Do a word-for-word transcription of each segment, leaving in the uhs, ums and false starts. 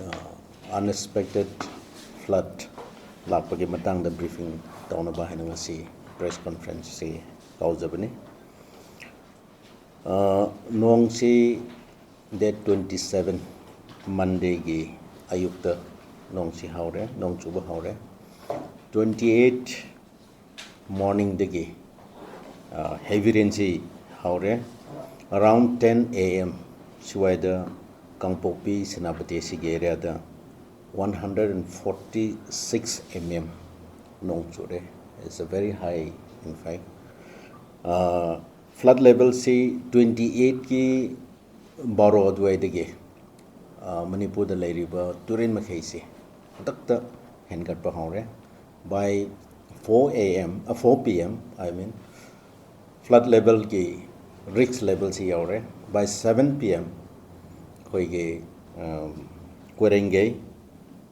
ꯑ, unexpected flood ꯂꯥꯛꯄꯒꯤ ꯃꯇꯥꯡꯗ briefing ꯇꯧꯅꯕ ꯍꯥꯏꯅ ꯉꯁꯤ press conference ꯑꯁꯤ ꯀꯧꯖꯕꯅꯤ꯫ ꯑ, ꯅꯣꯡꯁꯤ date twenty seven, Mondayꯒꯤ ꯑꯌꯨꯛꯇ ꯅꯣꯡꯁꯤ ꯍꯧꯔꯦ, ꯅꯣꯡ ꯆꯨꯕ ꯍꯧꯔꯦ꯫ Twenty eight morningꯗꯒꯤ, ꯑ, heavy rainꯁꯤ ꯍꯧꯔꯦ꯫ Around ten A M ꯁ꯭ꯋꯥꯏꯗ ꯀꯥꯡꯄꯣꯛꯄꯤ, ꯁꯦꯅꯥꯄꯇꯤ ꯑꯁꯤꯒꯤ areaꯗ one hundred and forty six M M ꯅꯣꯡ ꯆꯨꯔꯦ꯫ It's a very high, in fact. ꯑ, flood levelꯁꯤ twenty eightꯀꯤ ꯕꯥꯔꯣ ꯑꯗꯨꯋꯥꯏꯗꯒꯤ, ꯑ, ꯃꯅꯤꯄꯨꯔꯗ ꯂꯩꯔꯤꯕ ꯇꯨꯔꯦꯟ ꯃꯈꯩꯁꯤ ꯈꯨꯗꯛꯇ ꯍꯦꯟꯒꯠꯄ ꯍꯧꯔꯦ꯫ By four A M, ꯑ, four P M, I mean, flood levelꯒꯤ risk levelꯁꯤ ꯌꯧꯔꯦ꯫ By seven P M ꯑꯩꯈꯣꯏꯒꯤ, ꯑ, ꯀꯣꯏꯔꯦꯡꯒꯩ,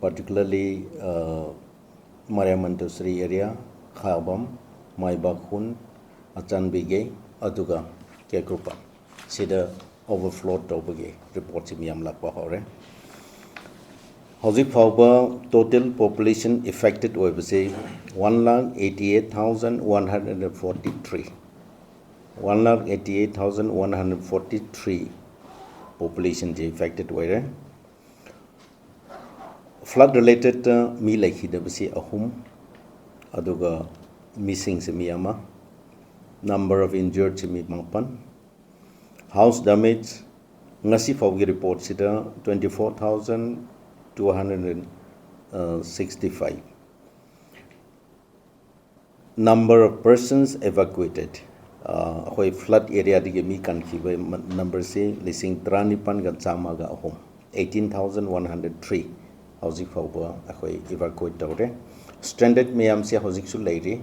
particularly, ꯑ, ꯃꯔꯦꯝ ꯃꯟꯇꯨꯁ꯭ꯔꯤ area, ꯈꯥꯕꯝ, ꯃꯥꯏꯕꯥꯛ ꯈꯨꯟ, ꯑꯆꯥꯟꯕꯤꯒꯩ, ꯑꯗꯨꯒ ꯀꯦꯀ꯭ꯔꯨꯄꯥ ꯁꯤꯗ overflow ꯇꯧꯕꯒꯤ reportꯁꯤ ꯃꯤꯌꯥꯝ ꯂꯥꯛꯄ ꯍꯧꯔꯦ꯫ ꯍꯧꯖꯤꯛ ꯐꯥꯎꯕ total population affected ꯑꯣꯏꯕꯁꯤ one lakh eighty eight thousand one hundred forty three, one lakh eighty eight thousand one hundred forty three populationꯁꯤ affected ꯑꯣꯏꯔꯦ꯫ Flood relatedꯇ ꯃꯤ ꯂꯩꯈꯤꯗꯕꯁꯤ ꯑꯍꯨꯝ, ꯑꯗꯨꯒ missingꯁꯤ ꯃꯤ ꯑꯃ, number of injuredꯁꯤ ꯃꯤ ꯃꯥꯄꯟ, house damage ꯉꯁꯤ ꯐꯥꯎꯒꯤ reportꯁꯤꯗ twenty four thousand two hundred sixty five, number of persons evacuated, ꯑ, ꯑꯩꯈꯣꯏ flood areaꯗꯒꯤ ꯃꯤ ꯀꯟꯈꯤꯕ ꯃ-, numberꯁꯤ ꯂꯤꯁꯤꯡ ꯇꯔꯥꯅꯤꯄꯥꯟꯒ ꯆꯥꯝꯃꯒ ꯑꯍꯨꯝ, eighteen thousand one hundred three ꯍꯧꯖꯤꯛ ꯐꯥꯎꯕ ꯑꯩꯈꯣꯏ evacuate ꯇꯧꯔꯦ꯫ Stranded ꯃꯌꯥꯝꯁꯦ ꯍꯧꯖꯤꯛꯁꯨ ꯂꯩꯔꯤ꯫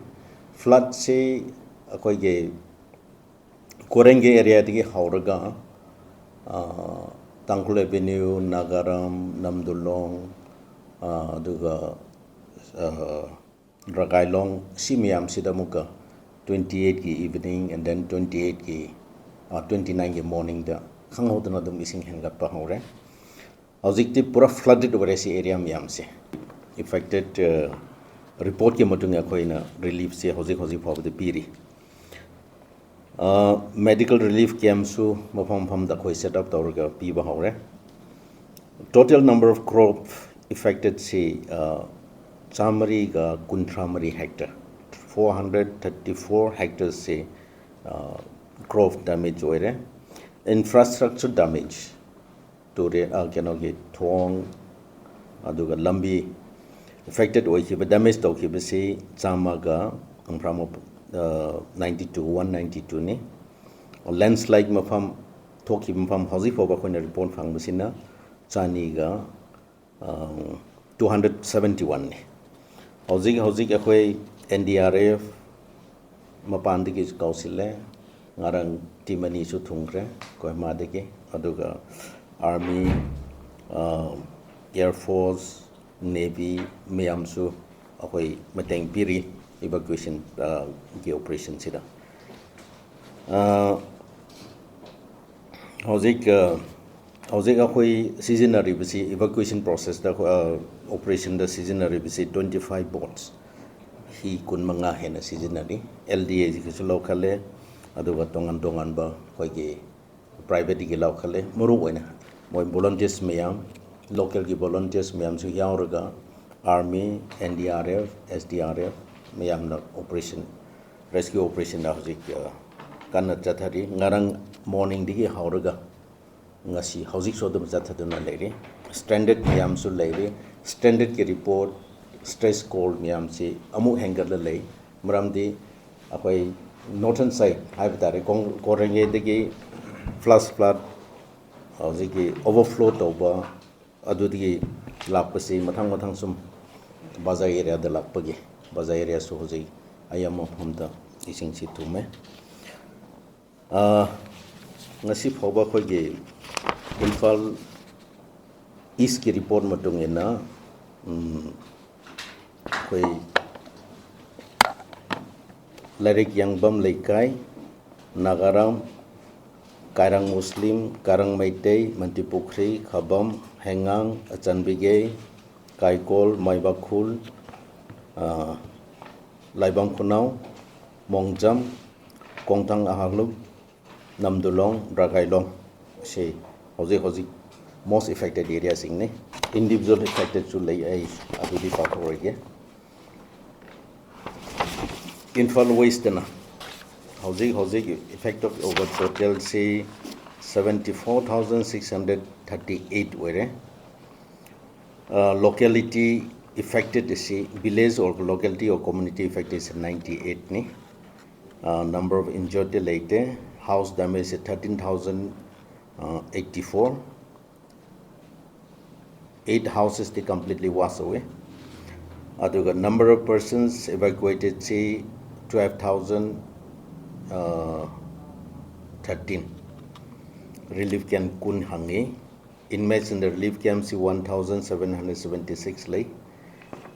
Floodꯁꯤ ꯑꯩꯈꯣꯏꯒꯤ ꯀꯣꯔꯦꯡꯒꯩ areaꯗꯒꯤ ꯍꯧꯔꯒ, ꯑ, ꯇꯥꯡꯈꯨꯜ Avenue, ꯅꯥꯒꯥꯔꯥꯝ, ꯅꯝꯗꯨꯂꯣꯡ, ꯑ, ꯑꯗꯨꯒ, ꯑ, ꯔꯒꯥꯏꯂꯣꯡ, ꯁꯤ ꯃꯌꯥꯝꯁꯤꯗ ꯑꯃꯨꯛꯀ twenty eightꯀꯤ evening and then twenty eightꯀꯤ, ꯑ, twenty nineꯒꯤ morningꯗ ꯈꯪꯍꯧꯗꯅ ꯑꯗꯨꯝ ꯏꯁꯤꯡ ꯍꯦꯟꯒꯠꯄ ꯍꯧꯔꯦ꯫ ꯍꯧꯖꯤꯛꯇꯤ ꯄꯨꯔꯥ flooded ꯑꯣꯏꯔꯦ ꯁꯤ ꯑꯦꯔꯤꯌꯥ ꯃꯌꯥꯝꯁꯦ꯫ ꯑꯦꯐꯦꯛꯇꯦꯠ ꯔꯤꯄꯣꯔꯠꯀꯤ ꯃꯇꯨꯡ ꯏꯟꯅ ꯑꯩꯈꯣꯏꯅ ꯔꯤꯂꯤꯐꯁꯦ ꯍꯧꯖꯤꯛ ꯍꯧꯖꯤꯛ ꯐꯥꯎꯕꯗ ꯄꯤꯔꯤ꯫ ꯃꯦꯗꯤꯀꯦꯜ ꯔꯤꯂꯤꯐ ꯀꯦꯝꯁꯨ ꯃꯐꯝ ꯃꯐꯝꯗ ꯑꯩꯈꯣꯏ ꯁꯦꯠ ꯑꯞ ꯇꯧꯔꯒ ꯄꯤꯕ ꯍꯧꯔꯦ꯫ Total number of crop affected ꯁꯤ ꯆꯥꯃꯔꯤꯒ ꯀꯨꯟꯊ꯭ꯔꯥ ꯃꯔꯤ hectare, four hundred thirty four ꯍꯦꯛꯇꯔꯁꯤ ꯀ꯭ꯔꯣꯞ ꯗꯦꯃꯦꯖ ꯑꯣꯏꯔꯦ꯫ ꯏꯟꯐ꯭ꯔꯥꯁ꯭ꯇ꯭ꯔꯛꯆꯔ ꯗꯦꯃꯦꯖ, ꯇꯨꯔꯦꯜ ꯀꯩꯅꯣꯒꯤ ꯊꯣꯡ ꯑꯗꯨꯒ ꯂꯝꯕꯤ ꯑꯦꯐꯦꯛꯇꯦꯠ ꯑꯣꯏꯈꯤꯕ, ꯗꯦꯃꯦꯖ ꯇꯧꯈꯤꯕꯁꯤ ꯆꯥꯝꯃꯒ ꯀꯨꯟꯊ꯭ꯔꯥ ꯃꯥꯄꯟ, ninety two, one ninety twoꯅꯤ꯫ ꯂꯦꯟꯁ꯭ꯂꯥꯏꯠ ꯃꯐꯝ ꯊꯣꯛꯈꯤꯕ ꯃꯐꯝ ꯍꯧꯖꯤꯛ ꯐꯥꯎꯕ ꯑꯩꯈꯣꯏꯅ ꯔꯤꯄꯣꯔꯠ ꯐꯪꯕꯁꯤꯅ ꯆꯅꯤꯒ two hundred seventy oneꯅꯤ꯫ ꯍꯧꯖꯤꯛ ꯍꯧꯖꯤꯛ ꯑꯩꯈꯣꯏ N D R F ꯃꯄꯥꯟꯗꯒꯤꯁꯨ ꯀꯧꯁꯤꯜꯂꯦ꯫ ꯉꯔꯥꯡ ꯇꯤꯝ ꯑꯅꯤꯁꯨ ꯊꯨꯡꯈ꯭ꯔꯦ ꯀꯣꯍꯤꯃꯥꯗꯒꯤ꯫ ꯑꯗꯨꯒ ꯑꯥꯔꯃꯤ, ꯑꯦꯌꯔ ꯐꯣꯔꯁ, ꯅꯦꯚꯤ ꯃꯌꯥꯝꯁꯨ ꯑꯩꯈꯣꯏ ꯃꯇꯦꯡ ꯄꯤꯔꯤ ꯏꯚꯥꯀ꯭ꯌꯨꯌꯦꯁꯟ ꯒꯤ ꯑꯣꯄꯔꯦꯁꯟꯁꯤꯗ꯫ ꯍꯧꯖꯤꯛ ꯍꯧꯖꯤꯛ ꯑꯩꯈꯣꯏ ꯁꯤꯖꯤꯟꯅꯔꯤꯕꯁꯤ, ꯏꯚꯥꯀ꯭ꯌꯨꯌꯦꯁꯟ ꯄ꯭ꯔꯣꯁꯦꯁꯇ ꯑꯣꯄꯔꯦꯁꯟꯗ ꯁꯤꯖꯤꯟꯅꯔꯤꯕꯁꯤ twenty five boats꯫ ꯍꯤ ꯀꯨꯟꯃꯉꯥ ꯍꯦꯟꯅ ꯁꯤꯖꯤꯟꯅꯔꯤ꯫ L D Aꯒꯤꯁꯨ ꯂꯧꯈꯠꯂꯦ, ꯑꯗꯨꯒ ꯇꯣꯉꯥꯟ ꯇꯣꯉꯥꯟꯕ ꯑꯩꯈꯣꯏꯒꯤ ꯄ꯭ꯔꯥꯏꯚꯦꯠꯀꯤ ꯂꯧꯈꯠꯂꯦ꯫ ꯃꯔꯨ ꯑꯣꯏꯅ ꯃꯣꯏ ꯚꯣꯂꯨꯟꯇꯤꯌꯔꯁ ꯃꯌꯥꯝ, ꯂꯣꯀꯦꯜꯒꯤ ꯚꯣꯂꯨꯟꯇꯤꯌꯔꯁ ꯃꯌꯥꯝꯁꯨ ꯌꯥꯎꯔꯒ army, N D R F, S D R F ꯃꯌꯥꯝꯅ ꯑꯣꯄꯔꯦꯁꯟ, ꯔꯦꯁꯀ꯭ꯌꯨ ꯑꯣꯄꯔꯦꯁꯟꯗ ꯍꯧꯖꯤꯛ ꯀꯟꯅ ꯆꯠꯊꯔꯤ꯫ ꯉꯔꯥꯡ ꯃꯣꯔꯅꯤꯡꯗꯒꯤ ꯍꯧꯔꯒ ꯉꯁꯤ ꯍꯧꯖꯤꯛꯁꯨ ꯑꯗꯨꯝ ꯆꯠꯊꯗꯨꯅ ꯂꯩꯔꯤ꯫ ꯁ꯭ꯇ꯭ꯔꯦꯟꯗꯦꯗ ꯃꯌꯥꯝꯁꯨ ꯂꯩꯔꯤ꯫ ꯁ꯭ꯇ꯭ꯔꯦꯟꯗꯦꯗꯀꯤ ꯔꯤꯄꯣꯔꯠ, ꯁ꯭ꯇ꯭ꯔꯦꯁ ꯀꯣꯜ ꯃꯌꯥꯝꯁꯤ ꯑꯃꯨꯛ ꯍꯦꯟꯒꯠꯂ ꯂꯩ꯫ ꯃꯔꯝꯗꯤ ꯑꯩꯈꯣꯏ ꯅꯣꯔꯊꯔꯟ ꯁꯥꯏꯠ ꯍꯥꯏꯕ ꯇꯥꯔꯦ, ꯀꯣꯔꯦꯡꯒꯩꯗꯒꯤ ꯐ꯭ꯂꯥꯁ ꯐ꯭ꯂꯠ, ꯍꯧꯖꯤꯛꯀꯤ ꯑꯣꯚꯔꯐ꯭ꯂꯣ ꯇꯧꯕ, ꯑꯗꯨꯗꯒꯤ ꯂꯥꯛꯄꯁꯤ ꯃꯊꯪ ꯃꯊꯪ ꯁꯨꯝ ꯕꯖꯥꯔ ꯑꯦꯔꯤꯌꯥꯗ ꯂꯥꯛꯄꯒꯤ, ꯕꯖꯥꯔ ꯑꯦꯔꯤꯌꯥꯁꯨ ꯍꯧꯖꯤꯛ ꯑꯌꯥꯝꯕ ꯃꯐꯝꯗ ꯏꯁꯤꯡꯁꯤ ꯊꯨꯝꯃꯦ꯫ ꯉꯁꯤ ꯐꯥꯎꯕ ꯑꯩꯈꯣꯏꯒꯤ ꯏꯝꯐꯥꯜ ꯏꯁꯀꯤ ꯔꯤꯄꯣꯔꯠ ꯃꯇꯨꯡ ꯏꯟꯅ, ꯑꯩꯈꯣꯏ ꯂꯥꯏꯔꯤꯛ ꯌꯥꯡꯕꯝ ꯂꯩꯀꯥꯏ, ꯅꯥꯒꯥꯔꯥꯝ, ꯀꯥꯏꯔꯪ ꯃꯨꯁꯂꯤꯝ, ꯀꯥꯏꯔꯪ ꯃꯩꯇꯩ, ꯃꯟꯇꯤꯄꯨꯈ꯭ꯔꯤ, ꯈꯕꯝ, ꯍꯦꯡꯉꯥꯡ, ꯑꯆꯟꯕꯤꯒꯩ, ꯀꯥꯏꯀꯣꯜ, ꯃꯥꯏꯕꯥꯛꯈꯨꯜ, ꯑ, ꯂꯥꯏꯕꯝ ꯈꯨꯅꯥꯎ, ꯃꯣꯡꯖꯝ, ꯀꯣꯡꯊꯥꯡ ꯑꯍꯥꯛꯂꯨꯞ, ꯅꯝꯗꯨꯂꯣꯡ, ꯔꯥꯒꯥꯏꯂꯣꯡ ꯑꯁꯤ ꯍꯧꯖꯤꯛ ꯍꯧꯖꯤꯛ most affected areaꯁꯤꯡꯅꯤ꯫ Individual affectedꯁꯨ ꯂꯩ, ꯑꯩ ꯑꯗꯨꯗꯤ ꯄꯥꯊꯣꯛꯑꯣꯏꯒꯦ꯫ ꯏꯝꯐꯥꯜ ꯋꯦꯁꯇꯅ ꯍꯧꯖꯤꯛ ꯍꯧꯖꯤꯛ effect of over totalꯁꯤ seventy four thousand six hundred thirty eight ꯑꯣꯏꯔꯦ꯫ Locality affected ꯑꯁꯤ village or locality or community affected ꯑꯁꯤ ninety eightꯅꯤ꯫ Number of injuredꯗꯤ ꯂꯩꯇꯦ꯫ House damage ꯁꯦ thirteen thousand eighty four꯫ Eight housesꯇꯤ completely wash away꯫ ꯑꯗꯨꯒ number of persons evacuatedꯁꯤ twelve thousand thirteen꯫ Relief camp ꯀꯨꯟ ꯍꯥꯡꯉꯤ꯫ Inmates in the relief campꯁꯤ one thousand seven hundred seventy six ꯂꯩ꯫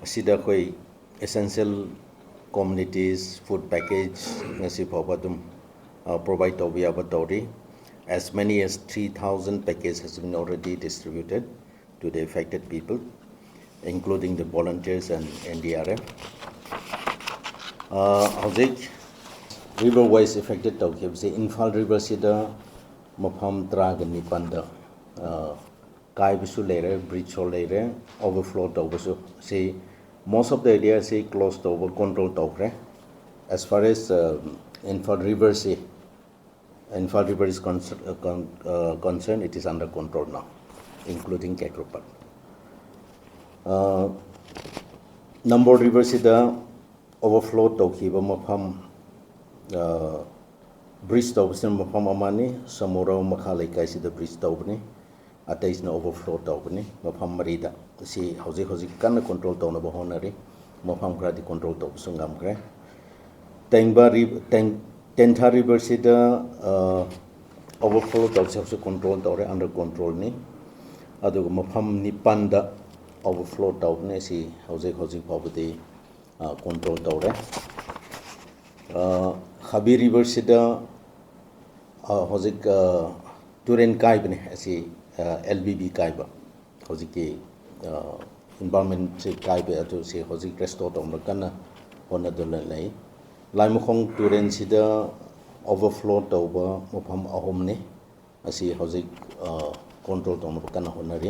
ꯑꯁꯤꯗ ꯑꯩꯈꯣꯏ essential commodities, food package ꯉꯁꯤ ꯐꯥꯎꯕ ꯑꯗꯨꯝ provide ꯇꯧꯕ ꯌꯥꯕ ꯇꯧꯔꯤ꯫ As many as three thousand package has been already distributed to the affected people, including the volunteers and N D R F꯫ ꯍꯧꯖꯤꯛ river wise affected ꯇꯧꯈꯤꯕꯁꯦ ꯏꯝꯐꯥꯜ riverꯁꯤꯗ ꯃꯐꯝ ꯇꯔꯥꯒ ꯅꯤꯄꯥꯟꯗ ꯀꯥꯏꯕꯁꯨ ꯂꯩꯔꯦ, breach hole ꯂꯩꯔꯦ, overflow ꯇꯧꯕꯁꯨ꯫ ꯁꯤ most of the areaꯁꯤ close ꯇꯧꯕ, control ꯇꯧꯈ꯭ꯔꯦ꯫ As far as Imphal riverꯁꯤ, Imphal river is concerned, it is under control now, including Kekropad꯫ Nambol riverꯁꯤꯗ overflow ꯇꯧꯈꯤꯕ ꯃꯐꯝ, breach ꯇꯧꯕꯁꯤꯅ ꯃꯐꯝ ꯑꯃꯅꯤ, ꯁꯃꯨꯔꯧ ꯃꯈꯥ ꯂꯩꯀꯥꯏꯁꯤꯗ breach ꯇꯧꯕꯅꯤ꯫ ꯑꯇꯩꯁꯤꯅ overflow ꯇꯧꯕꯅꯤ꯫ ꯃꯐꯝ ꯃꯔꯤꯗ ꯁꯤ ꯍꯧꯖꯤꯛ ꯍꯧꯖꯤꯛ ꯀꯟꯅ control ꯇꯧꯅꯕ ꯍꯣꯠꯅꯔꯤ꯫ ꯃꯐꯝ ꯈꯔꯗꯤ control ꯇꯧꯕꯁꯨ ꯉꯝꯈ꯭ꯔꯦ꯫ ꯇꯦꯡꯕꯥ ꯔꯤ-, ꯇꯦꯡ-, ꯇꯦꯟꯊꯥ riverꯁꯤꯗ overflow ꯇꯧꯕꯁꯦ ꯍꯧꯖꯤꯛ control ꯇꯧꯔꯦ, under controlꯅꯤ꯫ ꯑꯗꯨꯒ ꯃꯐꯝ ꯅꯤꯄꯥꯟꯗ overflow ꯇꯧꯕꯅꯦ꯫ ꯁꯤ ꯍꯧꯖꯤꯛ ꯍꯧꯖꯤꯛ ꯐꯥꯎꯕꯗꯤ control ꯇꯧꯔꯦ꯫ ꯈꯥꯕꯤ riverꯁꯤꯗ ꯑ, ꯍꯧꯖꯤꯛ, ꯑ, ꯇꯨꯔꯦꯟ ꯀꯥꯏꯕꯅꯦ ꯑꯁꯤ, ꯑ, ꯑꯦꯜ ꯕꯤ ꯕꯤ ꯀꯥꯏꯕ꯫ ꯍꯧꯖꯤꯛꯀꯤ, ꯑ, environment ꯁꯤ ꯀꯥꯏꯕ ꯑꯗꯨ ꯁꯤ ꯍꯧꯖꯤꯛ restore ꯇꯧꯅꯕ ꯀꯟꯅ ꯍꯣꯠꯅꯗꯨꯅ ꯂꯩ꯫ ꯂꯥꯏꯃꯈꯣꯡ ꯇꯨꯔꯦꯟꯁꯤꯗ overflow ꯇꯧꯕ ꯃꯐꯝ ꯑꯍꯨꯝꯅꯤ꯫ ꯑꯁꯤ ꯍꯧꯖꯤꯛ, ꯑ, control ꯇꯧꯅꯕ ꯀꯟꯅ ꯍꯣꯠꯅꯔꯤ꯫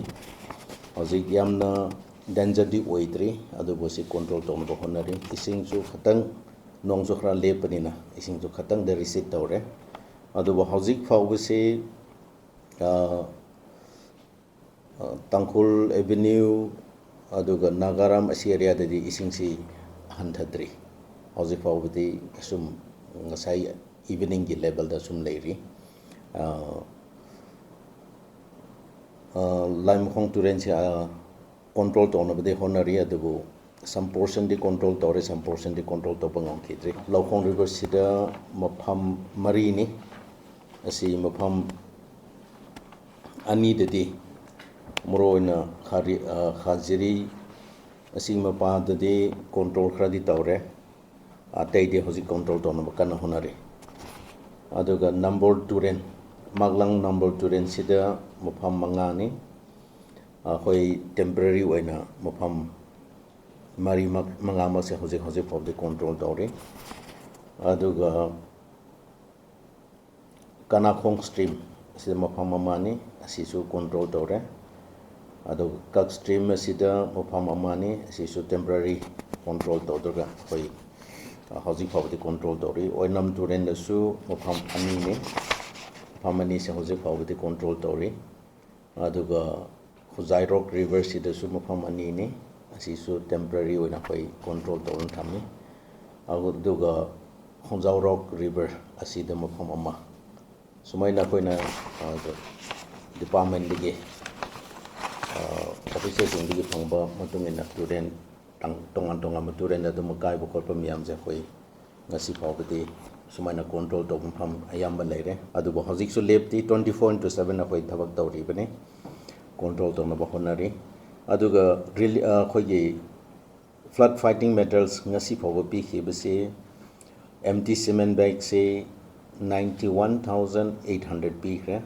ꯍꯧꯖꯤꯛ ꯌꯥꯝꯅ danger ꯗꯤ ꯑꯣꯏꯗ꯭ꯔꯤ, ꯑꯗꯨꯕꯨ ꯁꯤ control ꯇꯧꯅꯕ ꯍꯣꯠꯅꯔꯤ꯫ ꯏꯁꯤꯡꯁꯨ ꯈꯤꯇꯪ, ꯅꯣꯡꯁꯨ ꯈꯔ ꯂꯦꯞꯄꯅꯤꯅ ꯏꯁꯤꯡꯁꯨ ꯈꯤꯇꯪꯗꯤ recede ꯇꯧꯔꯦ꯫ ꯑꯗꯨꯕꯨ ꯍꯧꯖꯤꯛ ꯐꯥꯎꯕꯁꯤ, ꯑ, ꯑ, ꯇꯥꯡꯈꯨꯜ ꯑꯦꯚꯦꯅ꯭ꯌꯨ ꯑꯗꯨꯒ ꯅꯥꯒꯥꯔꯥꯝ ꯑꯁꯤ area ꯗꯗꯤ ꯏꯁꯤꯡꯁꯤ ꯍꯟꯊꯗ꯭ꯔꯤ꯫ ꯍꯧꯖꯤꯛ ꯐꯥꯎꯕꯗꯤ ꯑꯁꯨꯝ ꯉꯁꯥꯏ evening ꯒꯤ level ꯗ ꯁꯨꯝ ꯂꯩꯔꯤ꯫ ꯑ, ꯑ, ꯂꯥꯏꯃꯈꯣꯡ ꯇꯨꯔꯦꯟꯁꯤ, ꯑ, control ꯇꯧꯅꯕꯗꯤ ꯍꯣꯠꯅꯔꯤ, ꯑꯗꯨꯕꯨ some portion ꯗꯤ control ꯇꯧꯔꯦ, some portion ꯗꯤ control ꯇꯧꯕ ꯉꯝꯈꯤꯗ꯭ꯔꯤ꯫ ꯂꯧꯈꯣꯡ river ꯁꯤꯗ ꯃꯐꯝ ꯃꯔꯤꯅꯤ꯫ ꯑꯁꯤ ꯃꯐꯝ ꯑꯅꯤꯗꯗꯤ, ꯃꯔꯨꯑꯣꯏꯅ ꯈꯥꯔꯤ-, ꯑ, ꯈꯥꯖꯤꯔꯤ ꯑꯁꯤ ꯃꯄꯥꯗꯗꯤ control ꯈꯔꯗꯤ ꯇꯧꯔꯦ꯫ ꯑꯇꯩꯗꯤ ꯍꯧꯖꯤꯛ control ꯇꯧꯅꯕ ꯀꯟꯅ ꯍꯣꯠꯅꯔꯤ꯫ ꯑꯗꯨꯒ ꯅꯝꯕꯣꯜ ꯇꯨꯔꯦꯟ, ꯃꯥꯛꯂꯪ ꯅꯝꯕꯣꯜ ꯇꯨꯔꯦꯟꯁꯤꯗ ꯃꯐꯝ ꯃꯉꯥꯅꯤ꯫ ꯑꯩꯈꯣꯏ temporary ꯑꯣꯏꯅ ꯃꯐꯝ ꯃꯔꯤꯃꯛ, ꯃꯉꯥꯃꯛꯁꯦ ꯍꯧꯖꯤꯛ, ꯍꯧꯖꯤꯛ ꯐꯥꯎꯕꯗꯤ control ꯇꯧꯔꯤ꯫ ꯑꯗꯨꯒ ꯀꯅꯥꯈꯣꯡ stream ꯑꯁꯤꯗ ꯃꯐꯝ ꯑꯃꯅꯤ, ꯑꯁꯤꯁꯨ control ꯇꯧꯔꯦ꯫ ꯑꯗꯨꯒ ꯀꯛ stream ꯑꯁꯤꯗ ꯃꯐꯝ ꯑꯃꯅꯤ, ꯑꯁꯤꯁꯨ temporary control ꯇꯧꯗ꯭ꯔꯒ ꯑꯩꯈꯣꯏ, ꯑ, ꯍꯧꯖꯤꯛ ꯐꯥꯎꯕꯗꯤ control ꯇꯧꯔꯤ꯫ ꯑꯣꯏꯅꯥꯝ ꯇꯨꯔꯦꯜꯗꯁꯨ ꯃꯐꯝ ꯑꯅꯤꯅꯤ, ꯃꯐꯝ ꯑꯅꯤꯁꯦ ꯍꯧꯖꯤꯛ ꯐꯥꯎꯕꯗꯤ control ꯇꯧꯔꯤ꯫ ꯑꯗꯨꯒ ꯈꯨꯖꯥꯏꯔꯣꯛ river ꯁꯤꯗꯁꯨ ꯃꯐꯝ ꯑꯅꯤꯅꯤ, ꯑꯁꯤꯁꯨ temporary ꯑꯣꯏꯅ ꯑꯩꯈꯣꯏ control ꯇꯧꯗꯨꯅ ꯊꯝꯃꯤ꯫ ꯑꯗꯨꯒ ꯈꯣꯡꯖꯥꯎꯔꯣꯛ river ꯑꯁꯤꯗ ꯃꯐꯝ ꯑꯃ, ꯁꯨꯃꯥꯏꯅ ꯑꯩꯈꯣꯏꯅ, ꯑ, department ꯇꯒꯤ, ꯑ, officer ꯁꯤꯡꯗꯒꯤ ꯐꯪꯕ ꯃꯇꯨꯡ ꯏꯟꯅ ꯇꯨꯔꯦꯟ ꯇꯥꯡ-, ꯇꯣꯉꯥꯟ ꯇꯣꯉꯥꯟꯕ ꯇꯨꯔꯦꯟꯗ ꯑꯗꯨꯝ ꯑꯀꯥꯏꯕ ꯈꯣꯠꯄ ꯃꯌꯥꯝꯁꯦ ꯑꯩꯈꯣꯏ ꯉꯁꯤ ꯐꯥꯎꯕꯗꯤ ꯁꯨꯃꯥꯏꯅ control ꯇꯧꯕ ꯃꯐꯝ ꯑꯌꯥꯝꯕ ꯂꯩꯔꯦ꯫ ꯑꯗꯨꯕꯨ ꯍꯧꯖꯤꯛꯁꯨ ꯂꯦꯞꯇꯤ, twenty four into seven ꯑꯩꯈꯣꯏ ꯊꯕꯛ ꯇꯧꯔꯤꯕꯅꯤ, control ꯇꯧꯅꯕ ꯍꯣꯠꯅꯔꯤ꯫ ꯑꯗꯨꯒ ꯔꯤꯂꯤ-, ꯑ, ꯑꯩꯈꯣꯏꯒꯤ flood fighting materials ꯉꯁꯤ ꯐꯥꯎꯕ ꯄꯤꯈꯤꯕꯁꯤ empty cement bag ꯁꯤ ninety one thousand eight hundred ꯄꯤꯈ꯭ꯔꯦ꯫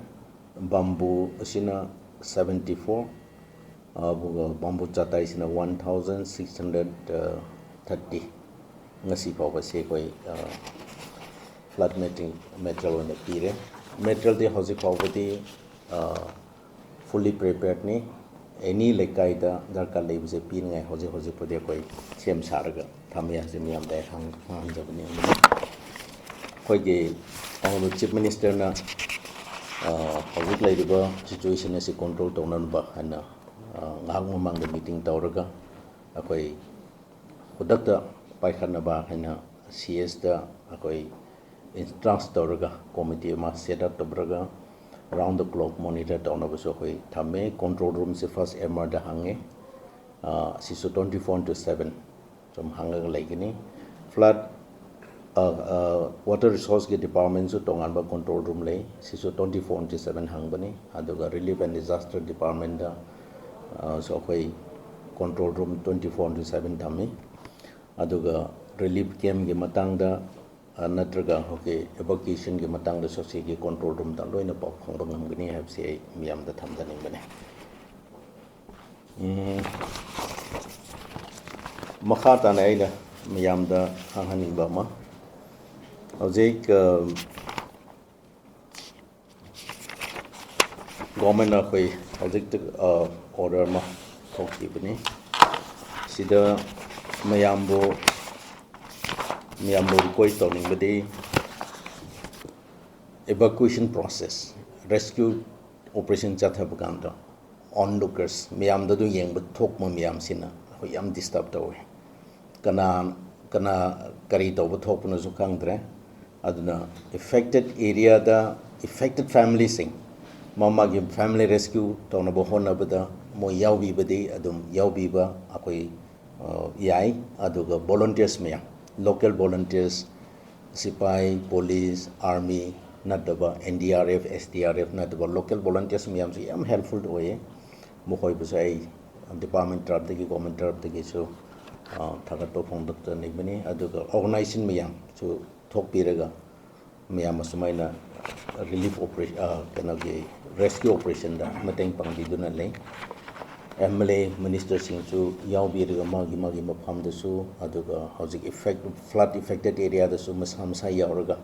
ꯕꯥꯝꯕꯨ ꯑꯁꯤꯅ seventy four, ꯑꯗꯨꯒ ꯕꯥꯝꯕꯨ ꯆꯥꯇꯥꯏꯁꯤꯅ one thousand six hundred thirty꯫ ꯉꯁꯤ ꯐꯥꯎꯕꯁꯦ ꯑꯩꯈꯣꯏ flood material ꯑꯣꯏꯅ ꯄꯤꯔꯦ꯫ Materialꯗꯤ ꯍꯧꯖꯤꯛ ꯐꯥꯎꯕꯗꯤ fully preparedꯅꯤ꯫ Any ꯂꯩꯀꯥꯏꯗ ꯗꯔꯀꯥꯔ ꯂꯩꯕꯁꯦ ꯄꯤꯅꯤꯡꯉꯥꯏ ꯍꯧꯖꯤꯛ ꯍꯧꯖꯤꯛꯄꯨꯗꯤ ꯑꯩꯈꯣꯏ ꯁꯦꯝ ꯁꯥꯔꯒ ꯊꯝꯃꯤ ꯍꯥꯏꯁꯦ ꯃꯌꯥꯝꯗ ꯑꯩ ꯈꯪꯍꯟꯖꯕꯅꯤ꯫ ꯑꯩꯈꯣꯏꯒꯤ Honourable Chief Ministerꯅ ꯍꯧꯖꯤꯛ ꯂꯩꯔꯤꯕ situation ꯑꯁꯤ control ꯇꯧꯅꯅꯕ ꯍꯥꯏꯅ ꯉꯥꯏꯍꯥꯛ ꯃꯃꯥꯡꯗ meeting ꯇꯧꯔꯒ ꯑꯩꯈꯣꯏ ꯈꯨꯗꯛꯇ ꯄꯥꯏꯈꯠꯅꯕ ꯍꯥꯏꯅ C Sꯗ ꯑꯩꯈꯣꯏ instruct ꯇꯧꯔꯒ committee ꯑꯃ set up ꯇꯧꯔꯒ round the clock monitor ꯇꯧꯅꯕꯁꯨ ꯑꯩꯈꯣꯏ ꯊꯝꯃꯦ꯫ Control roomꯁꯦ first MRꯗ ꯍꯥꯡꯉꯦ꯫ ꯁꯤꯁꯨ twenty four into seven ꯁꯨꯝ ꯍꯥꯡꯉꯒ ꯂꯩꯒꯅꯤ꯫ Flood, Water Resourceꯀꯤ departmentꯁꯨ ꯇꯣꯉꯥꯟꯕ control room ꯂꯩ꯫ ꯁꯤꯁꯨ twenty four into seven ꯍꯥꯡꯕꯅꯤ꯫ ꯑꯗꯨꯒ Relief and Disaster departmentꯗ ꯁꯨ ꯑꯩꯈꯣꯏ control room twenty four into seven ꯊꯝꯃꯤ꯫ ꯑꯗꯨꯒ relief campꯀꯤ ꯃꯇꯥꯡꯗ ꯅꯠꯇ꯭ꯔꯒ ꯍꯧꯖꯤꯛ evacuationꯒꯤ ꯃꯇꯥꯡꯗꯁꯨ ꯁꯤꯒꯤ control roomꯗ ꯂꯣꯏꯅ ꯄꯥꯎ ꯐꯪꯕ ꯉꯝꯒꯅꯤ ꯍꯥꯏꯕꯁꯤ ꯑꯩ ꯃꯤꯌꯥꯝꯗ ꯊꯝꯖꯅꯤꯡꯕꯅꯤ꯫ ꯃꯈꯥ ꯇꯥꯅ ꯑꯩꯅ ꯃꯤꯌꯥꯝꯗ ꯈꯪꯍꯟꯅꯤꯡꯕ ꯑꯃ, ꯍꯧꯖꯤꯛ governmentꯅ ꯑꯩꯈꯣꯏ ꯍꯧꯖꯤꯛꯇ order ꯑꯃ ꯊꯣꯛꯈꯤꯕꯅꯤ꯫ ꯁꯤꯗ ꯃꯌꯥꯝꯕꯨ ꯃꯌꯥꯝꯕꯨ request ꯇꯧꯅꯤꯡꯕꯗꯤ evacuation process, rescue operation ꯆꯠꯊꯕ ꯀꯥꯟꯗ onlookers ꯃꯌꯥꯝꯗ ꯑꯗꯨ ꯌꯦꯡꯕ ꯊꯣꯛꯄ ꯃꯌꯥꯝꯁꯤꯅ ꯑꯩꯈꯣꯏ ꯌꯥꯝ disturb ꯇꯧꯋꯦ꯫ ꯀꯅꯥ ꯀꯅꯥ ꯀꯔꯤ ꯇꯧꯕ ꯊꯣꯛꯄꯅꯣꯁꯨ ꯈꯪꯗ꯭ꯔꯦ꯫ ꯑꯗꯨꯅ affected areaꯗ affected familyꯁꯤꯡ ꯃꯥ ꯃꯥꯒꯤ family rescue ꯇꯧꯅꯕ ꯍꯣꯠꯅꯕꯗ ꯃꯣꯏ ꯌꯥꯎꯕꯤꯕꯗꯤ ꯑꯗꯨꯝ ꯌꯥꯎꯕꯤꯕ ꯑꯩꯈꯣꯏ ꯌꯥꯏ꯫ ꯑꯗꯨꯒ volunteers ꯃꯌꯥꯝ, local volunteers, ꯁꯤꯄꯥꯏ, police, army ꯅꯠꯇꯕ, NDRF, SDRF ꯅꯠꯇꯕ local volunteers ꯃꯌꯥꯝꯁꯨ ꯌꯥꯝ helpful ꯑꯣꯏꯌꯦ꯫ ꯃꯈꯣꯏꯕꯨꯁꯨ ꯑꯩ department ꯇꯔꯞꯇꯒꯤ, government ꯇꯔꯞꯇꯒꯤꯁꯨ ꯊꯥꯒꯠꯄ ꯐꯣꯡꯗꯣꯛꯆꯅꯤꯡꯕꯅꯤ꯫ ꯑꯗꯨꯒ organization ꯃꯌꯥꯝꯁꯨ ꯊꯣꯛꯄꯤꯔꯒ ꯃꯌꯥꯝ ꯑꯁꯨꯃꯥꯏꯅ ꯔꯤꯂꯤꯐ ꯑꯣꯄꯔꯦ-, ꯑ, ꯀꯩꯅꯣꯒꯤ ꯔꯦꯁꯀ꯭ꯌꯨ ꯑꯣꯄꯔꯦꯁꯟꯗ ꯃꯇꯦꯡ ꯄꯥꯡꯕꯤꯗꯨꯅ ꯂꯩ꯫ ꯑꯦꯝ ꯑꯦꯜ ꯑꯦ, ꯃꯤꯅꯤꯁꯇꯔꯁꯤꯡꯁꯨ ꯌꯥꯎꯕꯤꯔꯒ ꯃꯥꯒꯤ ꯃꯥꯒꯤ ꯃꯐꯝꯗꯁꯨ, ꯑꯗꯨꯒ ꯍꯧꯖꯤꯛ ꯏꯐꯦꯛ-, ꯐ꯭ꯂꯠ ꯏꯐꯦꯛꯇꯦꯠ ꯑꯦꯔꯤꯌꯥꯗꯁꯨ ꯃꯁꯥ ꯃꯁꯥ ꯌꯥꯎꯔꯒ,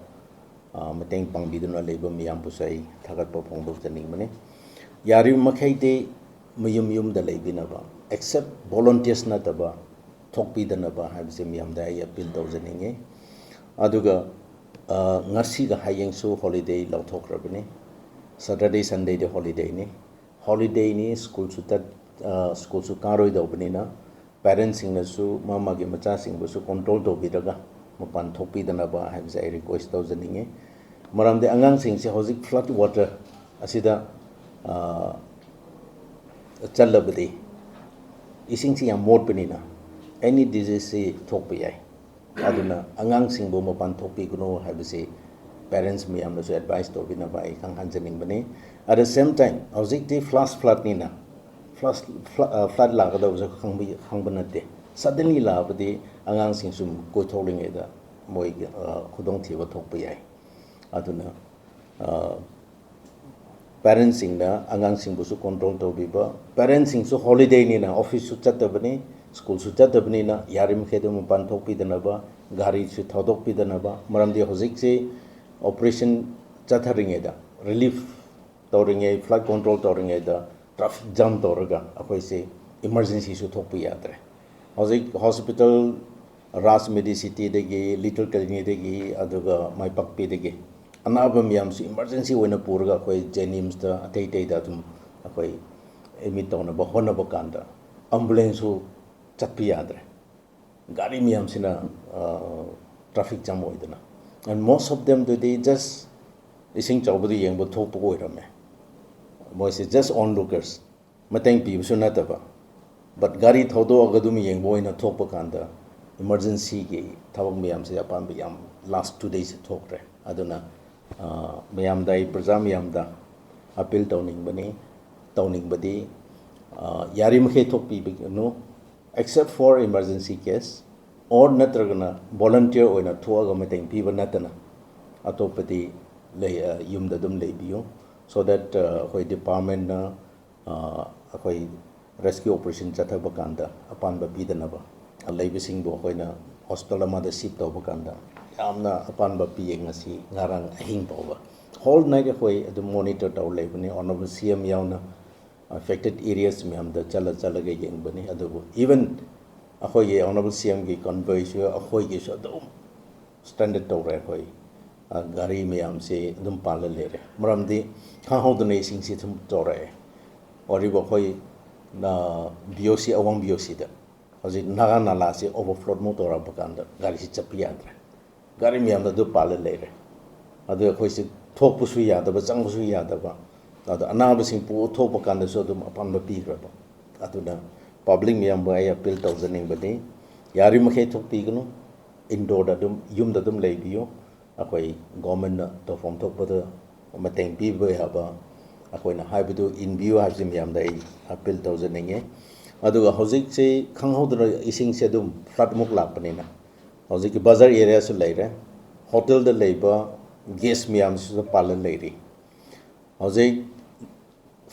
ꯑ, ꯃꯇꯦꯡ ꯄꯥꯡꯕꯤꯗꯨꯅ ꯂꯩꯕ ꯃꯌꯥꯝꯕꯨꯁꯨ ꯑꯩ ꯊꯥꯒꯠꯄ ꯐꯣꯡꯗꯣꯛꯆꯅꯤꯡꯕꯅꯤ꯫ ꯌꯥꯔꯤꯕ ꯃꯈꯩꯗꯤ ꯃꯌꯨꯝ ꯌꯨꯝꯗ ꯂꯩꯕꯤꯅꯕ, ꯑꯦꯛꯁꯦꯞ ꯚꯣꯂꯨꯟꯇꯤꯌꯔꯁ ꯅꯠꯇꯕ, ꯊꯣꯛꯄꯤꯗꯅꯕ ꯍꯥꯏꯕꯁꯦ ꯃꯤꯌꯥꯝꯗ ꯑꯩ ꯑꯄꯤꯜ ꯇꯧꯖꯅꯤꯡꯉꯤ꯫ ꯑꯗꯨꯒ, ꯑ, ꯉꯁꯤꯒ ꯍꯌꯦꯡꯁꯨ ꯍꯣꯂꯤꯗꯦ ꯂꯧꯊꯣꯛꯈ꯭ꯔꯕꯅꯤ꯫ ꯁꯇꯔꯗꯦ, ꯁꯟꯗꯦꯗꯤ ꯍꯣꯂꯤꯗꯦꯅꯤ꯫ ꯍꯣꯂꯤꯗꯦꯅꯤ, ꯁ꯭ꯀꯨꯜꯁꯨ ꯇꯠ-, ꯑ, ꯁ꯭ꯀꯨꯜꯁꯨ ꯀꯥꯔꯣꯏꯗꯧꯕꯅꯤꯅ, ꯄꯦꯔꯦꯟꯁꯁꯤꯡꯅꯁꯨ ꯃꯥ ꯃꯥꯒꯤ ꯃꯆꯥꯁꯤꯡꯕꯨꯁꯨ ꯀꯣꯟꯇ꯭ꯔꯣꯜ ꯇꯧꯕꯤꯔꯒ ꯃꯄꯥꯟ ꯊꯣꯛꯄꯤꯗꯅꯕ ꯍꯥꯏꯕꯁꯦ ꯑꯩ ꯔꯤꯀ꯭ꯋꯦꯁ ꯇꯧꯖꯅꯤꯡꯉꯤ꯫ ꯃꯔꯝꯗꯤ ꯑꯉꯥꯡꯁꯤꯡꯁꯦ ꯍꯧꯖꯤꯛ ꯐ꯭ꯂꯠ ꯋꯥꯇꯔ ꯑꯁꯤꯗ, ꯑ, ꯆꯠꯂꯕꯗꯤ ꯏꯁꯤꯡꯁꯤ ꯌꯥꯝ ꯃꯣꯠꯄꯅꯤꯅ ꯑꯦꯅꯤ ꯗꯤꯖꯤꯖꯁꯤ ꯊꯣꯛꯄ ꯌꯥꯏ꯫ ꯑꯗꯨꯅ ꯑꯉꯥꯡꯁꯤꯡꯕꯨ ꯃꯄꯥꯟ ꯊꯣꯛꯄꯤꯒꯅꯨ ꯍꯥꯏꯕꯁꯤ ꯄꯦꯔꯦꯟꯁ ꯃꯌꯥꯝꯅꯁꯨ ꯑꯦꯗꯚꯥꯏꯁ ꯇꯧꯕꯤꯅꯕ ꯑꯩ ꯈꯪꯍꯟꯖꯅꯤꯡꯕꯅꯤ꯫ At the same time, ꯍꯧꯖꯤꯛꯇꯤ ꯐ꯭ꯂꯥꯁ ꯐ꯭ꯂꯠꯅꯤꯅ ꯐ꯭ꯂꯥꯁ ꯐ꯭ꯂ-, ꯑ, ꯐ꯭ꯂꯠ ꯂꯥꯛꯀꯗꯕꯁꯨ ꯈꯪꯕ, ꯈꯪꯕ ꯅꯠꯇꯦ꯫ ꯁꯗꯟꯂꯤ ꯂꯥꯛꯑꯕꯗꯤ ꯑꯉꯥꯡꯁꯤꯡꯁꯨ ꯀꯣꯏꯊꯣꯛꯂꯤꯉꯩꯗ ꯃꯣꯏꯒꯤ, ꯑ, ꯈꯨꯗꯣꯡꯊꯤꯕ ꯊꯣꯛꯄ ꯌꯥꯏ꯫ ꯑꯗꯨꯅ, ꯑ, ꯄꯦꯔꯦꯟꯁꯁꯤꯡꯅ ꯑꯉꯥꯡꯁꯤꯡꯕꯨꯁꯨ ꯀꯣꯟꯇ꯭ꯔꯣꯜ ꯇꯧꯕꯤꯕ, ꯄꯦꯔꯦꯟꯁꯁꯤꯡꯁꯨ ꯍꯣꯂꯤꯗꯦꯅꯤꯅ, ꯑꯣꯐꯤꯁꯁꯨ ꯆꯠꯇꯕꯅꯤ, ꯁ꯭ꯀꯨꯜꯁꯨ ꯆꯠꯇꯕꯅꯤꯅ, ꯌꯥꯔꯤꯃꯈꯩꯗꯨ ꯃꯄꯥꯟ ꯊꯣꯛꯄꯤꯗꯅꯕ, ꯒꯥꯔꯤꯁꯨ ꯊꯧꯗꯣꯛꯄꯤꯗꯅꯕ, ꯃꯔꯝꯗꯤ ꯍꯧꯖꯤꯛꯁꯤ ꯑꯣꯄꯔꯦꯁꯟ ꯆꯠꯊꯔꯤꯉꯩꯗ, ꯔꯤꯂꯤꯐ ꯇꯧꯔꯤꯉꯩ, ꯐ꯭ꯂꯠ ꯀꯣꯟꯇ꯭ꯔꯣꯜ ꯇꯧꯔꯤꯉꯩꯗ ꯇ꯭ꯔꯥꯐꯤꯛ ꯖꯥꯝ ꯇꯧꯔꯒ ꯑꯩꯈꯣꯏꯁꯤ ꯏꯃꯥꯔꯖꯦꯟꯁꯤꯁꯨ ꯊꯣꯛꯄ ꯌꯥꯗ꯭ꯔꯦ꯫ ꯍꯧꯖꯤꯛ ꯍꯣꯁꯄꯤꯇꯥꯜ ꯔꯥꯖ ꯃꯦꯗꯤꯁꯤꯇꯤꯗꯒꯤ, ꯂꯤꯇꯜ ꯀꯦꯂꯤꯅꯤꯗꯒꯤ, ꯑꯗꯨꯒ ꯃꯥꯏꯄꯥꯛꯄꯤꯗꯒꯤ ꯑꯅꯥꯕ ꯃꯌꯥꯝꯁꯤ ꯏꯃꯥꯔꯖꯦꯟꯁꯤ ꯑꯣꯏꯅ ꯄꯨꯔꯒ ꯑꯩꯈꯣꯏ ꯖꯦꯅꯤꯝꯁꯇ, ꯑꯇꯩ ꯑꯇꯩꯗ ꯑꯗꯨꯝ ꯑꯩꯈꯣꯏ ꯑꯦꯗꯃꯤꯠ ꯇꯧꯅꯕ ꯍꯣꯠꯅꯕ ꯀꯥꯟꯗ ꯑꯦꯝꯕꯨꯂꯦꯟꯁꯁꯨ ꯆꯠꯄ ꯌꯥꯗ꯭ꯔꯦ꯫ ꯒꯥꯔꯤ ꯃꯌꯥꯝꯁꯤꯅ, ꯑ, ꯇ꯭ꯔꯥꯐꯤꯛ ꯖꯥꯝ ꯑꯣꯏꯗꯅ꯫ And most of themꯗꯨꯗꯤ just ꯏꯁꯤꯡ ꯆꯥꯎꯕꯗ ꯌꯦꯡꯕ ꯊꯣꯛꯄ ꯑꯣꯏꯔꯝꯃꯦ꯫ ꯃꯣꯏꯁꯦ just onlookers, ꯃꯇꯦꯡ ꯄꯤꯕꯁꯨ ꯅꯠꯇꯕ, but ꯒꯥꯔꯤ ꯊꯧꯗꯣꯛꯑꯒ ꯑꯗꯨꯝ ꯌꯦꯡꯕ ꯑꯣꯏꯅ ꯊꯣꯛꯄ ꯀꯥꯟꯗ ꯏꯃꯥꯔꯖꯦꯟꯁꯤꯒꯤ ꯊꯕꯛ ꯃꯌꯥꯝꯁꯦ ꯑꯄꯥꯝꯕ ꯌꯥꯝ last two days ꯊꯣꯛꯈ꯭ꯔꯦ꯫ ꯑꯗꯨꯅ, ꯑ, ꯃꯌꯥꯝꯗ, ꯑꯩ ꯄ꯭ꯔꯖꯥ ꯃꯌꯥꯝꯗ ꯑꯄꯤꯜ ꯇꯧꯅꯤꯡꯕꯅꯤ, ꯇꯧꯅꯤꯡꯕꯗꯤ, ꯑ, ꯌꯥꯔꯤꯃꯈꯩ ꯊꯣꯛꯄꯤꯕꯤꯒꯅꯨ, except for emergency case, or ꯅꯠꯇ꯭ꯔꯒꯅ ꯚꯣꯂꯟꯇꯤꯌꯔ ꯑꯣꯏꯅ ꯊꯣꯛꯑꯒ ꯃꯇꯦꯡ ꯄꯤꯕ ꯅꯠꯇꯅ ꯑꯇꯣꯞꯄꯗꯤ ꯂꯩ, ꯑ, ꯌꯨꯝꯗ ꯑꯗꯨꯝ ꯂꯩꯕꯤꯌꯨ, so that, ꯑ, ꯑꯩꯈꯣꯏ departmentꯅ, ꯑ, ꯑꯩꯈꯣꯏ rescue operation ꯆꯠꯊꯕ ꯀꯥꯟꯗ ꯑꯄꯥꯟꯕ ꯄꯤꯗꯅꯕ, ꯂꯩꯕꯁꯤꯡꯕꯨ ꯑꯩꯈꯣꯏꯅ hospital ꯑꯃꯗ shift ꯇꯧꯕ ꯀꯥꯟꯗ ꯌꯥꯝꯅ ꯑꯄꯥꯟꯕ ꯄꯤꯌꯦ꯫ ꯉꯁꯤ ꯉꯔꯥꯡ ꯑꯍꯤꯡ ꯐꯥꯎꯕ whole night ꯑꯩꯈꯣꯏ ꯑꯗꯨꯝ monitor ꯇꯧꯔ ꯂꯩꯕꯅꯤ, Honourable C M ꯌꯥꯎꯅ꯫ Affected areas ꯃꯌꯥꯝꯗ ꯆꯠꯂ ꯆꯠꯂꯒ ꯌꯦꯡꯕꯅꯤ꯫ ꯑꯗꯨꯕꯨ even ꯑꯩꯈꯣꯏꯒꯤ Honourable C Mꯒꯤ convoyꯁꯨ ꯑꯩꯈꯣꯏꯒꯤꯁꯨ ꯑꯗꯨꯝ standard ꯇꯧꯔꯦ꯫ ꯑꯩꯈꯣꯏ, ꯑ, ꯒꯥꯔꯤ ꯃꯌꯥꯝꯁꯤ ꯑꯗꯨꯝ ꯄꯥꯜꯂ ꯂꯩꯔꯦ, ꯃꯔꯝꯗꯤ ꯈꯪꯍꯧꯗꯅ ꯏꯁꯤꯡꯁꯤ ꯑꯗꯨꯝ ꯆꯥꯎꯔꯛꯑꯦ꯫ ꯑꯣꯏꯔꯤꯕ ꯑꯩꯈꯣꯏ, ꯑ, B O C, ꯑꯋꯥꯡ B O Cꯗ ꯍꯧꯖꯤꯛ ꯅꯥꯒꯥ ꯅꯥꯂꯥꯁꯤ overflow ꯑꯃꯨꯛ ꯇꯧꯔꯛꯄ ꯀꯥꯟꯗ ꯒꯥꯔꯤꯁꯤ ꯆꯠꯄ ꯌꯥꯗ꯭ꯔꯦ, ꯒꯥꯔꯤ ꯃꯌꯥꯝꯗ ꯑꯗꯨ ꯄꯥꯜꯂ ꯂꯩꯔꯦ꯫ ꯑꯗꯨ ꯑꯩꯈꯣꯏꯁꯤ ꯊꯣꯛꯄꯁꯨ ꯌꯥꯗꯕ, ꯆꯪꯕꯁꯨ ꯌꯥꯗꯕ, ꯑꯗꯣ ꯑꯅꯥꯕꯁꯤꯡ ꯄꯨ ꯊꯣꯛꯄ ꯀꯥꯟꯗꯁꯨ ꯑꯗꯨꯝ ꯑꯄꯥꯟꯕ ꯄꯤꯈ꯭ꯔꯕ꯫ ꯑꯗꯨꯅ public ꯃꯌꯥꯝꯕꯨ ꯑꯩ appeal ꯇꯧꯖꯅꯤꯡꯕꯗꯤ, ꯌꯥꯔꯤꯃꯈꯩ ꯊꯣꯛꯄꯤꯒꯅꯨ, indoorꯗ ꯑꯗꯨꯝ, ꯌꯨꯝꯗ ꯑꯗꯨꯝ ꯂꯩꯕꯤꯌꯨ꯫ ꯑꯩꯈꯣꯏ governmentꯅ ꯇꯧꯐꯝ ꯊꯣꯛꯄꯗ ꯃꯇꯦꯡ ꯄꯤꯕ ꯌꯥꯕ ꯑꯩꯈꯣꯏꯅ ꯍꯥꯏꯕꯗꯨ ꯏꯟꯕꯤꯌꯨ ꯍꯥꯏꯕꯁꯤ ꯃꯌꯥꯝꯗ ꯑꯩ appeal ꯇꯧꯖꯅꯤꯡꯉꯤ꯫ ꯑꯗꯨꯒ ꯍꯧꯖꯤꯛꯁꯤ ꯈꯪꯍꯧꯗꯅ ꯏꯁꯤꯡꯁꯦ ꯑꯗꯨꯝ flood ꯑꯃꯨꯛ ꯂꯥꯛꯄꯅꯤꯅ, ꯍꯧꯖꯤꯛꯀꯤ ꯕꯖꯥꯔ areaꯁꯨ ꯂꯩꯔꯦ, hotelꯗ ꯂꯩꯕ guest ꯃꯌꯥꯝꯁꯤꯁꯨ ꯄꯥꯜꯂ ꯂꯩꯔꯤ꯫ ꯍꯧꯖꯤꯛ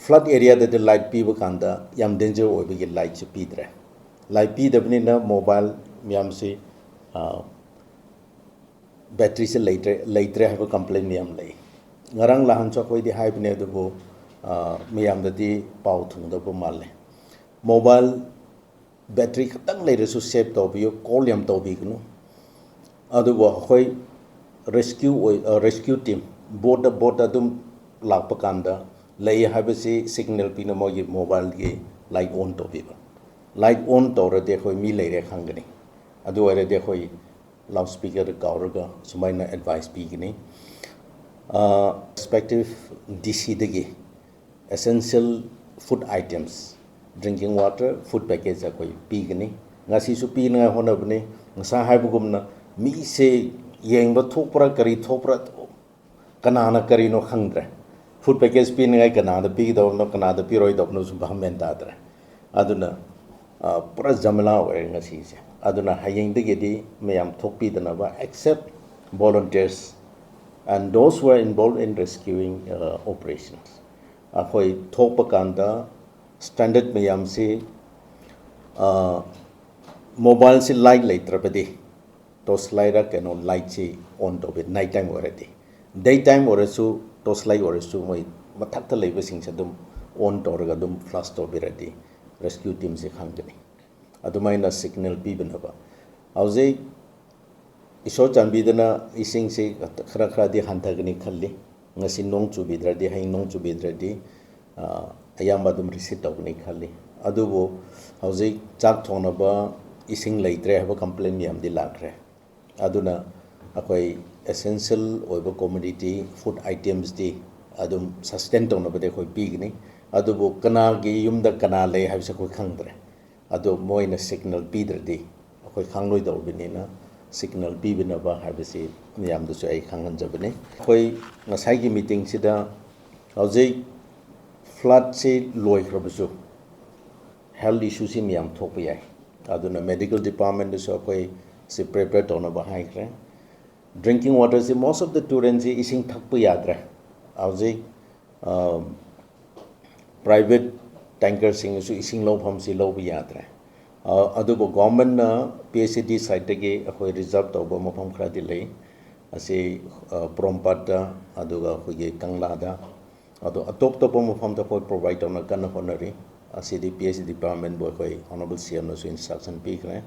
flood areaꯗꯗꯤ light ꯄꯤꯕ ꯀꯥꯟꯗ ꯌꯥꯝ danger ꯑꯣꯏꯕꯒꯤ lightꯁꯨ ꯄꯤꯗ꯭ꯔꯦ꯫ Light ꯄꯤꯗꯕꯅꯤꯅ mobile ꯃꯌꯥꯝꯁꯤ, ꯑ, batteryꯁꯦ ꯂꯩꯇ꯭ꯔꯦ, ꯂꯩꯇ꯭ꯔꯦ ꯍꯥꯏꯕ complain ꯃꯌꯥꯝ ꯂꯩ꯫ ꯉꯔꯥꯡ ꯅꯍꯥꯟꯁꯨ ꯑꯩꯈꯣꯏꯗꯤ ꯍꯥꯏꯕꯅꯦ, ꯑꯗꯨꯕꯨ, ꯑ, ꯃꯌꯥꯝꯗꯗꯤ ꯄꯥꯎ ꯊꯨꯡꯗꯕ ꯃꯥꯜꯂꯦ꯫ Mobile battery ꯈꯛꯇꯪ ꯂꯩꯔꯁꯨ save ꯇꯧꯕꯤꯌꯨ, call ꯌꯥꯝ ꯇꯧꯕꯤꯒꯅꯨ꯫ ꯑꯗꯨꯕꯨ ꯑꯩꯈꯣꯏ rescue ꯑꯣꯏ-, ꯑ, rescue team boatꯇ, boatꯇ ꯑꯗꯨꯝ ꯂꯥꯛꯄ ꯀꯥꯟꯗ ꯂꯩ ꯍꯥꯏꯕꯁꯤ signal ꯄꯤꯅ ꯃꯣꯏꯒꯤ mobileꯒꯤ light on ꯇꯧꯕꯤꯕ꯫ Light on ꯇꯧꯔꯗꯤ ꯑꯩꯈꯣꯏ ꯃꯤ ꯂꯩꯔꯦ ꯈꯪꯒꯅꯤ꯫ ꯑꯗꯨ ꯑꯣꯏꯔꯗꯤ ꯑꯩꯈꯣꯏ loudspeakerꯗ ꯀꯧꯔꯒ ꯁꯨꯃꯥꯏꯅ advice ꯄꯤꯒꯅꯤ꯫ ꯑ, respective D Cꯗꯒꯤ essential food items, drinking water, food packets ꯑꯩꯈꯣꯏ ꯄꯤꯒꯅꯤ꯫ ꯉꯁꯤꯁꯨ ꯄꯤꯅꯉꯥꯏ ꯍꯣꯠꯅꯕꯅꯤ꯫ ꯉꯁꯥꯏ ꯍꯥꯏꯕꯒꯨꯝꯅ ꯃꯤꯁꯦ ꯌꯦꯡꯕ ꯊꯣꯛꯄ꯭ꯔꯥ ꯀꯔꯤ ꯊꯣꯛꯄ꯭ꯔꯥ, ꯀꯅꯥꯅ ꯀꯔꯤꯅꯣ ꯈꯪꯗ꯭ꯔꯦ꯫ Food packets ꯄꯤꯅꯉꯥꯏ ꯀꯅꯥꯗ ꯄꯤꯒꯗꯕꯅꯣ, ꯀꯅꯥꯗ ꯄꯤꯔꯣꯏꯗꯕꯅꯣꯁꯨ ꯚꯥꯞ ꯃꯦꯟ ꯇꯥꯗ꯭ꯔꯦ꯫ ꯑꯗꯨꯅ, ꯑ, ꯄꯨꯔꯥ ꯖꯃꯦꯂꯥ ꯑꯣꯏꯔꯦ ꯉꯁꯤꯁꯦ꯫ ꯑꯗꯨꯅ ꯍꯌꯦꯡꯗꯒꯤꯗꯤ ꯃꯌꯥꯝ ꯊꯣꯛꯄꯤꯗꯅꯕ, except volunteers, and those who are involved in rescuing uh, operations. ꯑꯩꯈꯣꯏ ꯊꯣꯛꯄ ꯀꯥꯟꯗ stranded ꯃꯌꯥꯝꯁꯤ ꯃꯣꯕꯥꯏꯜꯁꯤ ꯂꯥꯏꯠ ꯂꯩꯇ꯭ꯔꯕꯗꯤ ꯇꯣꯔꯆ ꯂꯥꯏꯠꯔ ꯀꯩꯅꯣ ꯂꯥꯏꯠꯁꯤ ꯑꯣꯟ ꯇꯧꯕꯤ, ꯅꯥꯏꯠ ꯇꯥꯏꯝ ꯑꯣꯏꯔꯗꯤ, ꯗꯦ ꯇꯥꯏꯝ ꯑꯣꯏꯔꯁꯨ ꯇꯣꯔꯆ ꯂꯥꯏꯠ ꯑꯣꯏꯔꯁꯨ ꯃꯣꯏ ꯃꯊꯛꯇ ꯂꯩꯕꯁꯤꯡꯁꯦ ꯑꯗꯨꯝ ꯑꯣꯟ ꯇꯧꯔꯒ ꯑꯗꯨꯝ ꯐ꯭ꯂꯥꯁ ꯇꯧꯕꯤꯔꯗꯤ ꯔꯦꯁꯀ꯭ꯌꯨ ꯇꯤꯝꯁꯦ ꯈꯪꯒꯅꯤ꯫ ꯑꯗꯨꯃꯥꯏꯅ ꯁꯤꯒꯅꯦꯜ ꯄꯤꯕꯅꯦꯕ꯫ ꯍꯧꯖꯤꯛ ꯏꯁꯣꯔ ꯆꯥꯟꯕꯤꯗꯅ ꯏꯁꯤꯡꯁꯤ ꯈꯔ ꯈꯔꯗꯤ ꯍꯟꯊꯒꯅꯤ ꯈꯜꯂꯤ꯫ ꯉꯁꯤ ꯅꯣꯡ ꯆꯨꯕꯤꯗ꯭ꯔꯗꯤ, ꯍꯌꯦꯡ ꯅꯣꯡ ꯆꯨꯕꯤꯗ꯭ꯔꯗꯤ ꯑꯌꯥꯝꯕ ꯑꯗꯨꯝ ꯔꯤꯁꯤꯠ ꯇꯧꯒꯅꯤ ꯈꯜꯂꯤ꯫ ꯑꯗꯨꯕꯨ ꯍꯧꯖꯤꯛ ꯆꯥꯛ ꯊꯣꯡꯅꯕ ꯏꯁꯤꯡ ꯂꯩꯇ꯭ꯔꯦ ꯍꯥꯏꯕ ꯀꯝꯄ꯭ꯂꯦꯟ ꯃꯌꯥꯝꯗꯤ ꯂꯥꯛꯈ꯭ꯔꯦ꯫ ꯑꯗꯨꯅ ꯑꯩꯈꯣꯏ ꯑꯦꯁꯦꯟꯁꯤꯌꯦꯜ ꯑꯣꯏꯕ ꯀꯣꯃꯣꯗꯤꯇꯤ, ꯐꯨꯗ ꯑꯥꯏꯇꯦꯝꯁꯇꯤ ꯑꯗꯨꯝ ꯁꯁꯇꯦꯟ ꯇꯧꯅꯕꯗꯤ ꯑꯩꯈꯣꯏ ꯄꯤꯒꯅꯤ꯫ ꯑꯗꯨꯕꯨ ꯀꯅꯥꯒꯤ ꯌꯨꯝꯗ ꯀꯅꯥ ꯂꯩ ꯍꯥꯏꯕꯁꯦ ꯑꯩꯈꯣꯏ ꯈꯪꯗ꯭ꯔꯦ꯫ ꯑꯗꯣ ꯃꯣꯏꯅ ꯁꯤꯒꯅꯦꯜ ꯄꯤꯗ꯭ꯔꯗꯤ ꯑꯩꯈꯣꯏ ꯈꯪꯂꯣꯏꯗꯧꯕꯅꯤꯅ, ꯁꯤꯒꯅꯦꯜ ꯄꯤꯕꯤꯅꯕ ꯍꯥꯏꯕꯁꯤ ꯃꯌꯥꯝꯗꯁꯨ ꯑꯩ ꯈꯪꯍꯟꯖꯕꯅꯤ꯫ ꯑꯩꯈꯣꯏ ꯉꯁꯥꯏꯒꯤ ꯃꯤꯇꯤꯡꯁꯤꯗ ꯍꯧꯖꯤꯛ ꯐ꯭ꯂꯠꯁꯤ ꯂꯣꯏꯈ꯭ꯔꯕꯁꯨ ꯍꯦꯜꯊ ꯏꯁꯨꯁꯤ ꯃꯌꯥꯝ ꯊꯣꯛꯄ ꯌꯥꯏ꯫ ꯑꯗꯨꯅ ꯃꯦꯗꯤꯀꯦꯜ ꯗꯤꯄꯥꯔꯠꯃꯦꯟꯗꯁꯨ ꯑꯩꯈꯣꯏ ꯁꯤ ꯄ꯭ꯔꯤꯄꯦꯌꯔ ꯇꯧꯅꯕ ꯍꯥꯏꯈ꯭ꯔꯦ꯫ ꯗ꯭ꯔꯤꯡꯀꯤꯡ ꯋꯥꯇꯔꯁꯤ, most of the ꯇꯨꯔꯦꯟꯁꯤ ꯏꯁꯤꯡ ꯊꯛꯄ ꯌꯥꯗ꯭ꯔꯦ꯫ ꯍꯧꯖꯤꯛ ꯄ꯭ꯔꯥꯏꯚꯦꯠ ꯇꯦꯡꯀꯔꯁꯤꯡꯅꯁꯨ ꯏꯁꯤꯡ ꯂꯧꯐꯝꯁꯤ ꯂꯧꯕ ꯌꯥꯗ꯭ꯔꯦ꯫ ꯑꯗꯨꯕꯨ ꯒꯣꯔꯃꯦꯟꯅ ꯄꯤ ꯑꯩꯆ ꯏ ꯗꯤ ꯁꯥꯏꯠꯇꯒꯤ ꯑꯩꯈꯣꯏ ꯔꯤꯖꯥꯔꯚ ꯇꯧꯕ ꯃꯐꯝ ꯈꯔꯗꯤ ꯂꯩ꯫ ꯑꯁꯤ ꯄꯣꯔꯣꯝꯄꯥꯠꯇ, ꯑꯗꯨꯒ ꯑꯩꯈꯣꯏꯒꯤ ꯀꯪꯂꯥꯗ, ꯑꯗꯣ ꯑꯇꯣꯞ ꯑꯇꯣꯞꯄ ꯃꯐꯝꯗ ꯑꯩꯈꯣꯏ ꯄ꯭ꯔꯣꯚꯥꯏꯗ ꯇꯧꯅ ꯀꯟꯅ ꯍꯣꯠꯅꯔꯤ꯫ ꯑꯁꯤꯗꯤ ꯄꯤ ꯑꯩꯆ ꯏ ꯗꯤꯄꯥꯔꯠꯃꯦꯟꯕꯨ ꯑꯩꯈꯣꯏ ꯑꯣꯅꯔꯦꯕꯜ ꯁꯤ ꯑꯦꯝꯅꯁꯨ ꯏꯟꯁꯇ꯭ꯔꯛꯁꯟ ꯄꯤꯈ꯭ꯔꯦ꯫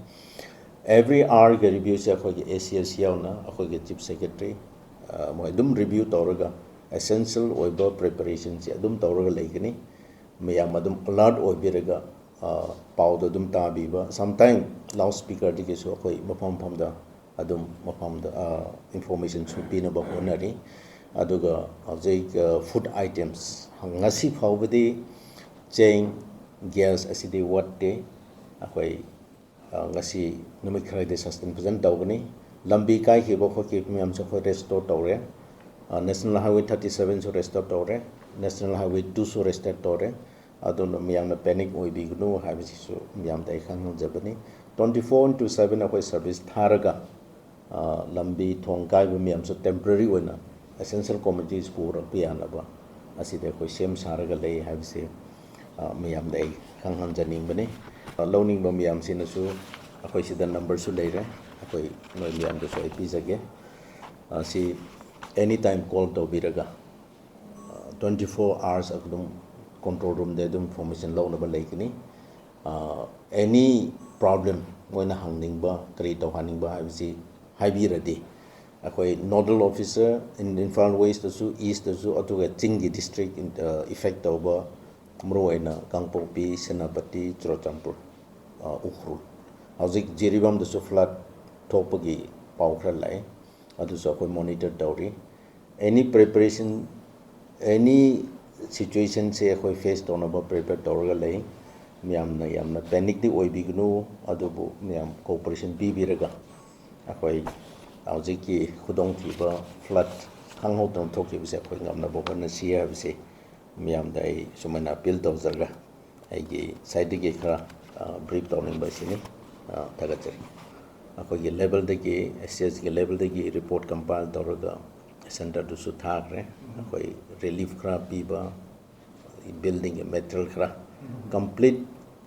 ꯑꯦꯚ꯭ꯔꯤ ꯑꯥꯋꯔꯒꯤ ꯔꯤꯚ꯭ꯌꯨꯁꯦ ꯑꯩꯈꯣꯏꯒꯤ ꯑꯦ ꯁꯤ ꯑꯦꯁ ꯌꯥꯎꯅ ꯑꯩꯈꯣꯏꯒꯤ ꯆꯤꯐ ꯁꯦꯀ꯭ꯔꯦꯇꯔꯤ, ꯃꯣꯏ ꯑꯗꯨꯝ ꯔꯤꯚ꯭ꯌꯨ ꯇꯧꯔꯒ ꯑꯦꯁꯦꯟꯁꯤꯌꯦꯜ ꯑꯣꯏꯕ ꯄ꯭ꯔꯤꯄꯦꯔꯦꯁꯟꯁꯦ ꯑꯗꯨꯝ ꯇꯧꯔꯒ ꯂꯩꯒꯅꯤ꯫ ꯃꯌꯥꯝ ꯑꯗꯨꯝ ꯑꯦꯂꯔꯠ ꯑꯣꯏꯕꯤꯔꯒ ꯄꯥꯎꯗꯣ ꯑꯗꯨꯝ ꯇꯥꯕꯤꯕ꯫ ꯁꯝꯇꯥꯏꯝ ꯂꯥꯎꯠ ꯁ꯭ꯄꯤꯀꯔꯗꯒꯤꯁꯨ ꯑꯩꯈꯣꯏ ꯃꯐꯝ ꯃꯐꯝꯗ ꯑꯗꯨꯝ ꯃꯐꯝꯗ ꯏꯟꯐꯣꯔꯃꯦꯁꯟꯁꯨ ꯄꯤꯅꯕ ꯍꯣꯠꯅꯔꯤ꯫ ꯑꯗꯨꯒ ꯍꯧꯖꯤꯛ ꯐꯨꯗ ꯑꯥꯏꯇꯦꯝꯁ ꯉꯁꯤ ꯐꯥꯎꯕꯗꯤ ꯆꯦꯡ, ꯒ꯭ꯌꯥꯁ ꯑꯁꯤꯗꯤ ꯋꯥꯠꯇꯦ꯫ ꯑꯩꯈꯣꯏ ꯉꯁꯤ ꯅꯨꯃꯤꯠ ꯈꯔꯗꯤ ꯁꯁꯇꯦꯟ ꯐꯖꯅ ꯇꯧꯒꯅꯤ꯫ ꯂꯝꯕꯤ ꯀꯥꯏꯈꯤꯕ ꯈꯣꯠꯈꯤꯕ ꯃꯌꯥꯝꯁꯨ ꯑꯩꯈꯣꯏ ꯔꯦꯁꯇꯣꯔ ꯇꯧꯔꯦ꯫ ꯅꯦꯁꯅꯦꯜ ꯍꯥꯏꯋꯦ ꯊꯥꯔꯇꯤ ꯁꯕꯦꯟꯁꯨ ꯔꯦꯁꯇꯣꯔ ꯇꯧꯔꯦ꯫ ꯅꯦꯁꯅꯦꯜ ꯍꯥꯏꯋꯦ ꯇꯨꯁꯨ ꯔꯦꯁꯇꯣꯔ ꯇꯧꯔꯦ꯫ ꯑꯗꯨꯅ ꯃꯌꯥꯝꯅ ꯄꯦꯅꯤꯛ ꯑꯣꯏꯕꯤꯒꯅꯨ ꯍꯥꯏꯕꯁꯤꯁꯨ ꯃꯌꯥꯝꯗ ꯑꯩ ꯈꯪꯍꯟꯖꯕꯅꯤ꯫ ꯇ꯭ꯋꯦꯟꯇꯤ ꯐꯣꯔ ꯏꯟꯇꯨ ꯁꯕꯦꯟ ꯑꯩꯈꯣꯏ ꯁꯔꯚꯤꯁ ꯊꯥꯔꯒ ꯂꯝꯕꯤ ꯊꯣꯡ ꯀꯥꯏꯕ ꯃꯌꯥꯝꯁꯨ ꯇꯦꯝꯄꯔꯔꯤ ꯑꯣꯏꯅ essential commodities ꯄꯨꯔꯛꯄ ꯌꯥꯅꯕ ꯑꯁꯤꯗ ꯑꯩꯈꯣꯏ ꯁꯦꯝ ꯁꯥꯔꯒ ꯂꯩ ꯍꯥꯏꯕꯁꯦ, ꯑ, ꯃꯌꯥꯝꯗ ꯑꯩ ꯈꯪꯍꯟꯖꯅꯤꯡꯕꯅꯤ꯫ ꯑ, ꯂꯧꯅꯤꯡꯕ ꯃꯌꯥꯝꯁꯤꯅꯁꯨ ꯑꯩꯈꯣꯏ ꯁꯤꯗ ꯅꯝꯕꯔꯁꯨ ꯂꯩꯔꯦ, ꯑꯩꯈꯣꯏ ꯅꯣꯏ ꯃꯌꯥꯝꯗꯁꯨ ꯑꯩ ꯄꯤꯖꯒꯦ꯫ ꯑ, ꯁꯤ ꯑꯦꯅꯤ ꯇꯥꯏꯝ ꯀꯣꯜ ꯇꯧꯕꯤꯔꯒ, ꯇ꯭ꯋꯦꯟꯇꯤ ꯐꯣꯔ ꯑꯥꯋꯔꯁ ꯑꯗꯨꯝ ꯀꯣꯟꯇ꯭ꯔꯣꯜ ꯔꯨꯝꯗ ꯑꯗꯨꯝ ꯏꯟꯐꯣꯔꯃꯦꯁꯟ ꯂꯧꯅꯕ ꯂꯩꯒꯅꯤ꯫ ꯑꯦꯅꯤ ꯄ꯭ꯔꯣꯕ꯭ꯂꯦꯝ, ꯃꯣꯏꯅ ꯍꯪꯅꯤꯡꯕ, ꯀꯔꯤ ꯇꯧꯍꯟꯅꯤꯡꯕ ꯍꯥꯏꯕꯁꯤ ꯍꯥꯏꯕꯤꯔꯗꯤ, ꯑꯩꯈꯣꯏ ꯅꯣꯗꯜ ꯑꯣꯐꯤꯁꯔ ꯏꯝꯐꯥꯜ ꯋꯦꯁꯇꯁꯨ, ꯏꯁꯇꯁꯨ, ꯑꯗꯨꯒ ꯆꯤꯡꯒꯤ ꯗꯤꯁꯇ꯭ꯔꯤꯛ ꯏꯐꯦꯛ ꯇꯧꯕ, ꯃꯔꯨꯑꯣꯏꯅ ꯀꯥꯡꯄꯣꯛꯄꯤ, ꯁꯦꯅꯥꯄꯇꯤ, ꯆꯨꯔꯆꯥꯟꯄꯨꯔ, ꯑ, ꯎꯈ꯭ꯔꯨꯜ, ꯍꯧꯖꯤꯛ ꯖꯤꯔꯤꯕꯥꯝꯗꯁꯨ ꯐ꯭ꯂꯠ ꯊꯣꯛꯄꯒꯤ ꯄꯥꯎ ꯈꯔ ꯂꯥꯛꯑꯦ, ꯑꯗꯨꯁꯨ ꯑꯩꯈꯣꯏ ꯃꯣꯅꯤꯇꯔ ꯇꯧꯔꯤ꯫ ꯑꯦꯅꯤ ꯄ꯭ꯔꯤꯄꯦꯔꯦꯁꯟ, ꯑꯦꯅꯤ ꯁꯤꯆꯨꯋꯦꯁꯟꯁꯦ ꯑꯩꯈꯣꯏ ꯐꯦꯁ ꯇꯧꯅꯕ ꯄ꯭ꯔꯤꯄꯦꯌꯔ ꯇꯧꯔꯒ ꯂꯩ꯫ ꯃꯌꯥꯝꯅ ꯌꯥꯝꯅ ꯄꯦꯅꯤꯛꯇꯤ ꯑꯣꯏꯕꯤꯒꯅꯨ, ꯑꯗꯨꯕꯨ ꯃꯌꯥꯝ ꯀꯣꯑꯣꯄꯔꯦꯁꯟ ꯄꯤꯕꯤꯔꯒ ꯑꯩꯈꯣꯏ ꯍꯧꯖꯤꯛꯀꯤ ꯈꯨꯗꯣꯡꯊꯤꯕ ꯐ꯭ꯂꯠ ꯈꯪꯍꯧꯗꯅ ꯊꯣꯛꯈꯤꯕꯁꯦ ꯑꯩꯈꯣꯏ ꯉꯝꯅꯕ ꯍꯣꯠꯅꯁꯤ ꯍꯥꯏꯕꯁꯤ ꯃꯌꯥꯝꯗ ꯑꯩ ꯁꯨꯃꯥꯏꯅ ꯑꯄꯤꯜ ꯇꯧꯖꯔꯒ ꯑꯩꯒꯤ ꯁꯥꯏꯠꯇꯒꯤ ꯈꯔ, ꯑ, ꯕ꯭ꯔꯤꯐ ꯇꯧꯅꯤꯡꯕ ꯑꯁꯤꯅꯤ꯫ ꯑ, ꯊꯥꯒꯠꯆꯔꯤ꯫ ꯑꯩꯈꯣꯏꯒꯤ ꯂꯦꯚꯦꯜꯗꯒꯤ, ꯁ꯭ꯇꯦꯠꯀꯤ ꯂꯦꯚꯦꯜꯗꯒꯤ ꯔꯤꯄꯣꯔꯠ ꯀꯝꯄꯥꯏꯜ ꯇꯧꯔꯒ ꯁꯦꯟꯇꯔꯗꯁꯨ ꯊꯥꯈ꯭ꯔꯦ꯫ ꯑꯩꯈꯣꯏ ꯔꯤꯂꯤꯐ ꯈꯔ ꯄꯤꯕ, ꯕꯤꯜꯗꯤꯡꯒꯤ ꯃꯦꯇꯔꯤꯌꯦꯜ ꯈꯔ, ꯀꯝꯄ꯭ꯂꯤꯠ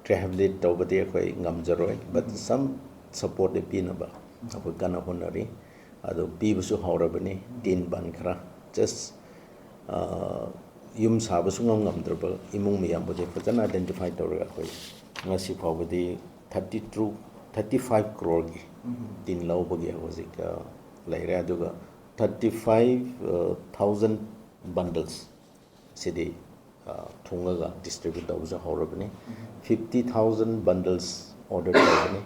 ꯔꯤꯍꯦꯕꯤꯂꯤꯠ ꯇꯧꯕꯗꯤ ꯑꯩꯈꯣꯏ ꯉꯝꯖꯔꯣꯏ, but some supportꯇꯤ ꯄꯤꯅꯕ ꯑꯩꯈꯣꯏ ꯀꯟꯅ ꯍꯣꯠꯅꯔꯤ꯫ ꯑꯗꯨ ꯄꯤꯕꯁꯨ ꯍꯧꯔꯕꯅꯤ, ꯇꯤꯟ ꯕꯟ ꯈꯔ, just, ꯑ, ꯌꯨꯝ ꯁꯥꯕ ꯁꯨꯡꯉꯝ ꯉꯝꯗ꯭ꯔꯕ ꯏꯃꯨꯡ ꯃꯌꯥꯝꯕꯨꯗꯤ ꯐꯖꯅ ꯑꯥꯏꯗꯦꯟꯇꯤꯐꯥꯏ ꯇꯧꯔꯒ ꯑꯩꯈꯣꯏ ꯉꯁꯤ ꯐꯥꯎꯕꯗꯤ ꯊꯥꯔꯇꯤ ꯇꯨ, ꯊꯥꯔꯇꯤ ꯐꯥꯏꯚ ꯀ꯭ꯔꯣꯔꯒꯤ ꯇꯤꯟ ꯂꯧꯕꯒꯤ ꯍꯧꯖꯤꯛ, ꯑ, ꯂꯩꯔꯦ꯫ ꯑꯗꯨꯒ ꯊꯥꯔꯇꯤ ꯐꯥꯏꯚ ꯊꯥꯎꯖꯟ ꯕꯟꯗꯜꯁ ꯁꯤꯗꯤ, ꯑ, ꯊꯨꯡꯉꯒ ꯗꯤꯁꯇ꯭ꯔꯤꯕ꯭ꯌꯨꯠ ꯇꯧꯕꯁꯨ ꯍꯧꯔꯕꯅꯤ꯫ ꯐꯤꯐꯇꯤ ꯊꯥꯎꯖꯟ ꯕꯟꯗꯜꯁ ꯑꯣꯔꯗꯔ ꯇꯧꯕꯅꯤ꯫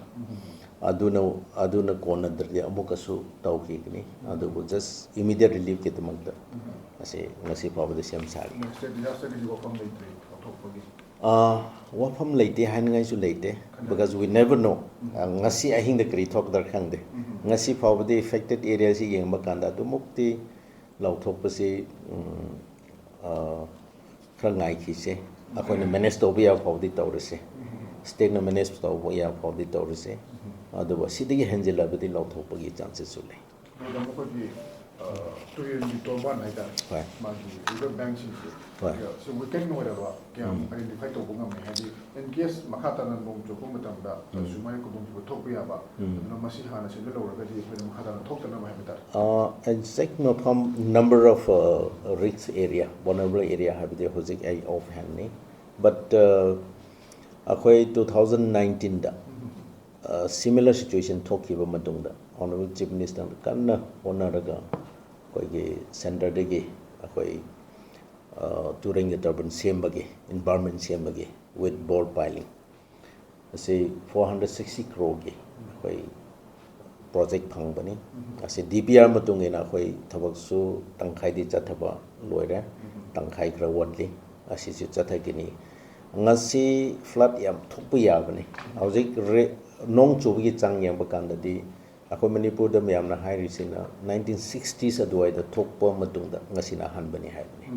ꯑꯗꯨꯅ, ꯑꯗꯨꯅ ꯀꯣꯟꯅꯗ꯭ꯔꯗꯤ ꯑꯃꯨꯛꯀꯁꯨ ꯇꯧꯈꯤꯒꯅꯤ꯫ ꯑꯗꯨꯕꯨ just immediate reliefꯀꯤꯗꯃꯛꯇ ꯑꯁꯤ ꯉꯁꯤ ꯐꯥꯎꯕꯗ ꯁꯦꯝ ꯁꯥꯔꯤ꯫ ꯅꯦꯛꯁ ꯗꯦ ꯗꯤꯖꯥꯁꯇꯔꯒꯤꯗꯤ ꯋꯥꯐꯝ ꯂꯩꯇ꯭ꯔꯦ ꯂꯧꯊꯣꯛꯄꯒꯤ? ꯑꯥ, ꯋꯥꯐꯝ ꯂꯩꯇꯦ ꯍꯥꯏꯅꯤꯡꯉꯥꯏꯁꯨ ꯂꯩꯇꯦ, because we never know꯫ ꯑꯥ, ꯉꯁꯤ ꯑꯍꯤꯡꯗ ꯀꯔꯤ ꯊꯣꯛꯀꯗ꯭ꯔꯥ ꯈꯪꯗꯦ꯫ ꯉꯁꯤ ꯐꯥꯎꯕꯗꯤ ꯑꯦꯐꯦꯛꯇꯦꯠ ꯑꯦꯔꯤꯌꯥꯁꯤ ꯌꯦꯡꯕ ꯀꯥꯟꯗ ꯑꯗꯨꯃꯛꯇꯤ ꯂꯧꯊꯣꯛꯄꯁꯤ, ꯎꯝ, ꯑꯥ, ꯈꯔ ꯉꯥꯏꯈꯤꯁꯦ꯫ ꯑꯩꯈꯣꯏꯅ ꯃꯦꯅꯦꯖ ꯇꯧꯕ ꯌꯥꯕ ꯐꯥꯎꯗꯤ ꯇꯧꯔꯁꯦ, ꯁ꯭ꯇꯦꯠꯅ ꯃꯦꯅꯦꯖ ꯇꯧꯕ ꯌꯥꯕ ꯐꯥꯎꯗꯤ ꯇꯧꯔꯁꯦ, ꯑꯗꯨꯕꯨ ꯁꯤꯗꯒꯤ ꯍꯦꯟꯖꯤꯜꯂꯕꯗꯤ ꯂꯧꯊꯣꯛꯄꯒꯤ ꯆꯥꯟꯁꯦꯁꯁꯨ ꯂꯩ꯫ ꯑꯗꯨꯗ ꯃꯈꯣꯏꯒꯤ, ꯑ, ꯇꯨꯔꯦꯜꯒꯤ ꯇꯣꯔꯕꯥꯟ ꯍꯥꯏꯇꯥꯔꯦ, ꯍꯣꯏ꯫ ꯃꯥꯒꯤ ꯔꯤꯚꯔ ꯕꯦꯡꯁꯤꯡꯁꯦ ꯍꯣꯏ꯫ ꯁꯤ ꯋꯤꯀꯟ ꯑꯣꯏꯔꯕ ꯀꯌꯥꯝ ꯎꯝ꯫ ꯑꯥꯏꯗꯦꯟꯇꯤꯐꯥꯏ ꯇꯧꯕ ꯉꯝꯃꯦ? ꯍꯥꯏꯗꯤ, ꯏꯟ ꯀꯦꯁ ꯃꯈꯥ ꯇꯥꯅ ꯅꯣꯡ ꯆꯨꯔꯛꯄ ꯃꯇꯝꯗ ꯎꯝ꯫ ꯁꯨꯃꯥꯏꯅ ꯈꯨꯗꯣꯡꯊꯤꯕ ꯊꯣꯛꯄ ꯌꯥꯕ, ꯎꯝ꯫ ꯑꯗꯨꯅ ꯃꯁꯤ ꯍꯥꯟꯅ ꯁꯦꯝꯖꯤꯜꯍꯧꯔꯒꯗꯤ ꯑꯩꯈꯣꯏꯅ ꯃꯈꯥ ꯇꯥꯅ ꯊꯣꯛꯇꯅꯕ ꯍꯥꯏꯕ ꯇꯥꯔꯦ꯫ ꯑꯦꯛꯖꯦꯛ ꯃꯐꯝ, number of risk area, vulnerable area ꯍꯥꯏꯕꯗꯤ ꯍꯧꯖꯤꯛ ꯑꯩ ꯑꯣꯐ ꯍꯦꯟꯅꯤ꯫ But ꯑꯩꯈꯣꯏ ꯇꯨ ꯊꯥꯎꯖꯟ ꯅꯥꯏꯟꯇꯤꯟꯗ similar situation ꯊꯣꯛꯈꯤꯕ ꯃꯇꯨꯡꯗ Honourable Chief Minister ꯀꯟꯅ ꯍꯣꯠꯅꯔꯒ ꯑꯩꯈꯣꯏꯒꯤ ꯁꯦꯟꯇꯔꯗꯒꯤ ꯑꯩꯈꯣꯏ ꯇꯨꯔꯦꯟꯒꯤ ꯇꯔꯕꯥꯟ ꯁꯦꯝꯕꯒꯤ, embankment ꯁꯦꯝꯕꯒꯤ with bore piling ꯑꯁꯤ ꯐꯣꯔ ꯍꯟꯗ꯭ꯔꯦꯠ ꯁꯤꯛꯁꯇꯤ ꯀ꯭ꯔꯣꯔꯒꯤ ꯑꯩꯈꯣꯏ ꯄ꯭ꯔꯣꯖꯦꯛ ꯐꯪꯕꯅꯤ꯫ ꯑꯁꯤ ꯗꯤ ꯄꯤ ꯑꯥꯔ ꯃꯇꯨꯡ ꯏꯟꯅ ꯑꯩꯈꯣꯏ ꯊꯕꯛꯁꯨ ꯇꯪꯈꯥꯏꯗꯤ ꯆꯠꯊꯕ ꯂꯣꯏꯔꯦ, ꯇꯪꯈꯥꯏ ꯈꯔ ꯋꯥꯠꯂꯤ꯫ ꯑꯁꯤꯁꯨ ꯆꯠꯊꯈꯤꯅꯤ꯫ ꯉꯁꯤ ꯐ꯭ꯂꯠ ꯌꯥꯝ ꯊꯣꯛꯄ ꯌꯥꯕꯅꯤ꯫ ꯍꯧꯖꯤꯛ ꯔꯦ-, ꯅꯣꯡ ꯆꯨꯕꯒꯤ ꯆꯥꯡ ꯌꯦꯡꯕ ꯀꯥꯟꯗꯗꯤ ꯑꯩꯈꯣꯏ ꯃꯅꯤꯄꯨꯔꯗ ꯃꯌꯥꯝꯅ ꯍꯥꯏꯔꯤꯁꯤꯅ ꯅꯥꯏꯟꯇꯤꯟ ꯁꯤꯛꯁꯇꯤꯁ ꯑꯗꯨꯋꯥꯏꯗ ꯊꯣꯛꯄ ꯃꯇꯨꯡꯗ ꯉꯁꯤꯅ ꯑꯍꯥꯟꯕꯅꯤ ꯍꯥꯏꯕꯅꯤ꯫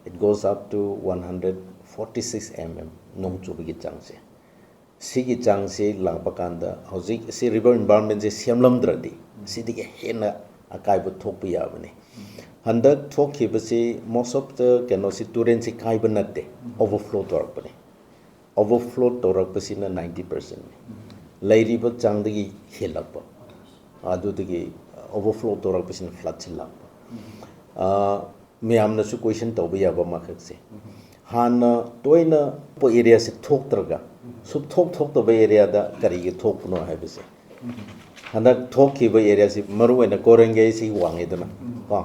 It goes up to one hundred forty six mm ꯅꯣꯡ ꯆꯨꯕꯒꯤ ꯆꯥꯡꯁꯦ꯫ ꯁꯤꯒꯤ ꯆꯥꯡꯁꯤ ꯂꯥꯛꯄ ꯀꯥꯟꯗ ꯍꯧꯖꯤꯛ ꯁꯤ ꯔꯤꯚꯔ ꯏꯟꯚꯥꯏꯔꯣꯟꯃꯦꯟꯁꯦ ꯁꯦꯝꯂꯝꯗ꯭ꯔꯗꯤ ꯁꯤꯗꯒꯤ ꯍꯦꯟꯅ ꯑꯀꯥꯏꯕ ꯊꯣꯛꯄ ꯌꯥꯕꯅꯤ꯫ ꯍꯟꯗꯛ ꯊꯣꯛꯈꯤꯕꯁꯤ most of the ꯀꯩꯅꯣꯁꯤ ꯇꯨꯔꯦꯟꯁꯤ ꯀꯥꯏꯕ ꯅꯠꯇꯦ, overflow ꯇꯧꯔꯛꯄꯅꯤ꯫ Overflow ꯇꯧꯔꯛꯄꯁꯤꯅ ꯅꯥꯏꯟꯇꯤ ꯄꯥꯔꯁꯦꯟꯅꯤ꯫ ꯂꯩꯔꯤꯕ ꯆꯥꯡꯗꯒꯤ ꯍꯦꯜꯂꯛꯄ, ꯑꯗꯨꯗꯒꯤ overflow ꯇꯧꯔꯛꯄꯁꯤꯅ ꯐ꯭ꯂꯠꯁꯤ ꯂꯥꯛꯄ꯫ ꯃꯌꯥꯝꯅꯁꯨ ꯀꯣꯏꯁꯟ ꯇꯧꯕ ꯌꯥꯕ ꯑꯃꯈꯛꯁꯦ, ꯍꯥꯟꯅ ꯇꯣꯏꯅ ꯑꯦꯔꯤꯌꯥꯁꯦ ꯊꯣꯛꯇ꯭ꯔꯒ ꯁꯨꯞꯊꯣꯛ ꯊꯣꯛꯇꯕ ꯑꯦꯔꯤꯌꯥꯗ ꯀꯔꯤꯒꯤ ꯊꯣꯛꯄꯅꯣ ꯍꯥꯏꯕꯁꯦ꯫ ꯍꯟꯗꯛ ꯊꯣꯛꯈꯤꯕ ꯑꯦꯔꯤꯌꯥꯁꯤ ꯃꯔꯨꯑꯣꯏꯅ ꯀꯣꯔꯦꯡꯒꯩꯁꯤ ꯋꯥꯡꯉꯤꯗꯅ ꯀꯣ,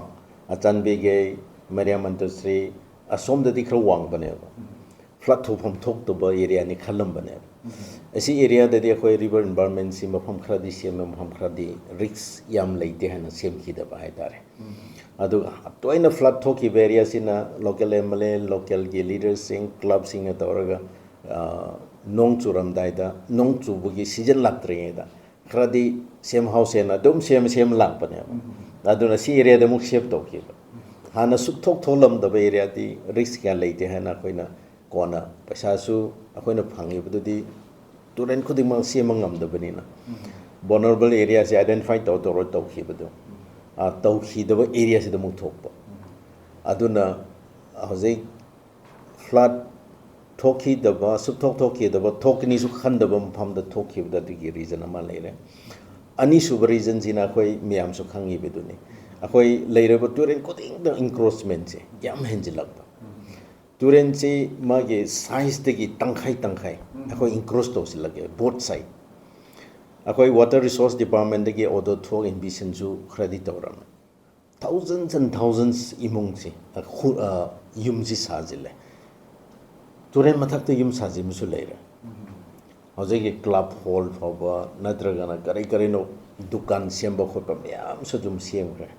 ꯑꯆꯥꯟꯕꯤꯒꯩ, ꯃꯔꯤꯌꯥ ꯃꯟꯇꯁ꯭ꯔꯤ, ꯑꯁꯣꯝꯗꯗꯤ ꯈꯔ ꯋꯥꯡꯕꯅꯦꯕ꯫ ꯐ꯭ꯂꯠ ꯊꯣꯛꯐꯝ ꯊꯣꯛꯇꯕ ꯑꯦꯔꯤꯌꯥꯅꯤ ꯈꯜꯂꯝꯕꯅꯦꯕ꯫ ꯑꯁꯤ ꯑꯦꯔꯤꯌꯥꯗꯗꯤ ꯑꯩꯈꯣꯏ ꯔꯤꯚꯔ ꯏꯟꯚꯥꯏꯔꯣꯟꯃꯦꯟꯁꯤ ꯃꯐꯝ ꯈꯔꯗꯤ ꯁꯦꯝꯃꯦ, ꯃꯐꯝ ꯈꯔꯗꯤ ꯔꯤꯛꯁ ꯌꯥꯝ ꯂꯩꯇꯦ ꯍꯥꯏꯅ ꯁꯦꯝꯈꯤꯗꯕ ꯍꯥꯏꯇꯥꯔꯦ꯫ ꯑꯗꯨꯒ ꯇꯣꯏꯅ ꯐ꯭ꯂꯠ ꯊꯣꯛꯈꯤꯕ ꯑꯦꯔꯤꯌꯥꯁꯤꯅ ꯂꯣꯀꯦꯜ ꯑꯦꯝ ꯑꯦꯜ ꯑꯦ, ꯂꯣꯀꯦꯜꯒꯤ ꯂꯤꯗꯔꯁꯤꯡ, ꯀ꯭ꯂꯕꯁꯤꯡꯅ ꯇꯧꯔꯒ ꯅꯣꯡ ꯆꯨꯔꯝꯗꯥꯏꯗ, ꯅꯣꯡ ꯆꯨꯕꯒꯤ ꯁꯤꯖꯟ ꯂꯥꯛꯇ꯭ꯔꯤꯉꯩꯗ ꯈꯔꯗꯤ ꯁꯦꯝ ꯍꯧꯁꯦꯅ ꯑꯗꯨꯝ ꯁꯦꯝ ꯁꯦꯝ ꯂꯥꯛꯄꯅꯦꯕ꯫ ꯑꯗꯨꯅ ꯁꯤ ꯑꯦꯔꯤꯌꯥꯗ ꯑꯃꯨꯛ ꯁꯦꯞ ꯇꯧꯈꯤꯕ꯫ ꯍꯥꯟꯅ ꯁꯨꯛꯊꯣꯛ ꯊꯣꯛꯂꯝꯗꯕ ꯑꯦꯔꯤꯌꯥꯗꯤ ꯔꯤꯛꯁ ꯀꯌꯥ ꯂꯩꯇꯦ ꯍꯥꯏꯅ ꯑꯩꯈꯣꯏꯅ ꯀꯣꯟꯅ ꯄꯩꯁꯥꯁꯨ ꯑꯩꯈꯣꯏꯅ ꯐꯪꯉꯤꯕꯗꯨꯗꯤ ꯇꯨꯔꯦꯟ ꯈꯨꯗꯤꯡꯃꯛ ꯁꯦꯝꯕ ꯉꯝꯗꯕꯅꯤꯅ, ꯚꯜꯅꯔꯦꯕꯜ ꯑꯦꯔꯤꯌꯥꯁꯦ ꯑꯥꯏꯗꯦꯟꯇꯤꯐꯥꯏ ꯇꯧꯔ ꯇꯧꯔ ꯇꯧꯈꯤꯕꯗꯣ꯫ ꯑ, ꯇꯧꯈꯤꯗꯕ ꯑꯦꯔꯤꯌꯥꯁꯤꯗ ꯑꯃꯨꯛ ꯊꯣꯛꯄ꯫ ꯑꯗꯨꯅ ꯍꯧꯖꯤꯛ ꯐ꯭ꯂꯠ ꯊꯣꯛꯈꯤꯗꯕ, ꯁꯨꯞꯊꯣꯛ ꯊꯣꯛꯈꯤꯗꯕ, ꯊꯣꯛꯀꯅꯤꯁꯨ ꯈꯟꯗꯕ ꯃꯐꯝꯗ ꯊꯣꯛꯈꯤꯕꯗ ꯑꯗꯨꯒꯤ ꯔꯤꯖꯟ ꯑꯃ ꯂꯩꯔꯦ꯫ ꯑꯅꯤꯁꯨꯕ ꯔꯤꯖꯟꯁꯤꯅ ꯑꯩꯈꯣꯏ ꯃꯌꯥꯝꯁꯨ ꯈꯪꯉꯤꯕꯗꯨꯅꯤ, ꯑꯩꯈꯣꯏ ꯂꯩꯔꯕ ꯇꯨꯔꯦꯜ ꯈꯨꯗꯤꯡꯗ ꯏꯟꯀ꯭ꯔꯣꯆꯃꯦꯟꯁꯦ ꯌꯥꯝ ꯍꯦꯟꯖꯤꯜꯂꯛꯄ꯫ ꯇꯨꯔꯦꯜꯁꯤ ꯃꯥꯒꯤ ꯁꯥꯏꯖꯇꯒꯤ ꯇꯪꯈꯥꯏ ꯇꯪꯈꯥꯏ ꯑꯩꯈꯣꯏ ꯏꯟꯀ꯭ꯔꯣꯆ ꯇꯧꯁꯤꯜꯂꯛꯑꯦ, ꯕꯣꯠ ꯁꯥꯏꯗ꯫ ꯑꯩꯈꯣꯏ ꯋꯥꯇꯔ ꯔꯤꯁꯣꯔꯁ ꯗꯤꯄꯥꯔꯠꯃꯦꯟꯗꯒꯤ ꯑꯣꯔꯗꯔ ꯊꯣꯛ ꯏꯟꯕꯤꯁꯟꯁꯨ ꯈꯔꯗꯤ ꯇꯧꯔꯝꯃꯦ꯫ Thousands and thousands ꯏꯃꯨꯡꯁꯤ, ꯑ, ꯈꯨ-, ꯑ, ꯌꯨꯝꯁꯤ ꯁꯥꯖꯤꯜꯂꯦ꯫ ꯇꯨꯔꯦꯜ ꯃꯊꯛꯇ ꯌꯨꯝ ꯁꯥꯖꯤꯟꯕꯁꯨ ꯂꯩꯔꯦ꯫ ꯍꯧꯖꯤꯛꯀꯤ ꯀ꯭ꯂꯕ ꯍꯣꯜ ꯐꯥꯎꯕ ꯅꯠꯇ꯭ꯔꯒꯅ ꯀꯔꯤ ꯀꯔꯤꯅꯣ ꯗꯨꯀꯥꯟ ꯁꯦꯝꯕ ꯈꯣꯠꯄ ꯃꯌꯥꯝꯁꯨ ꯑꯗꯨꯝ ꯁꯦꯝꯈ꯭ꯔꯦ꯫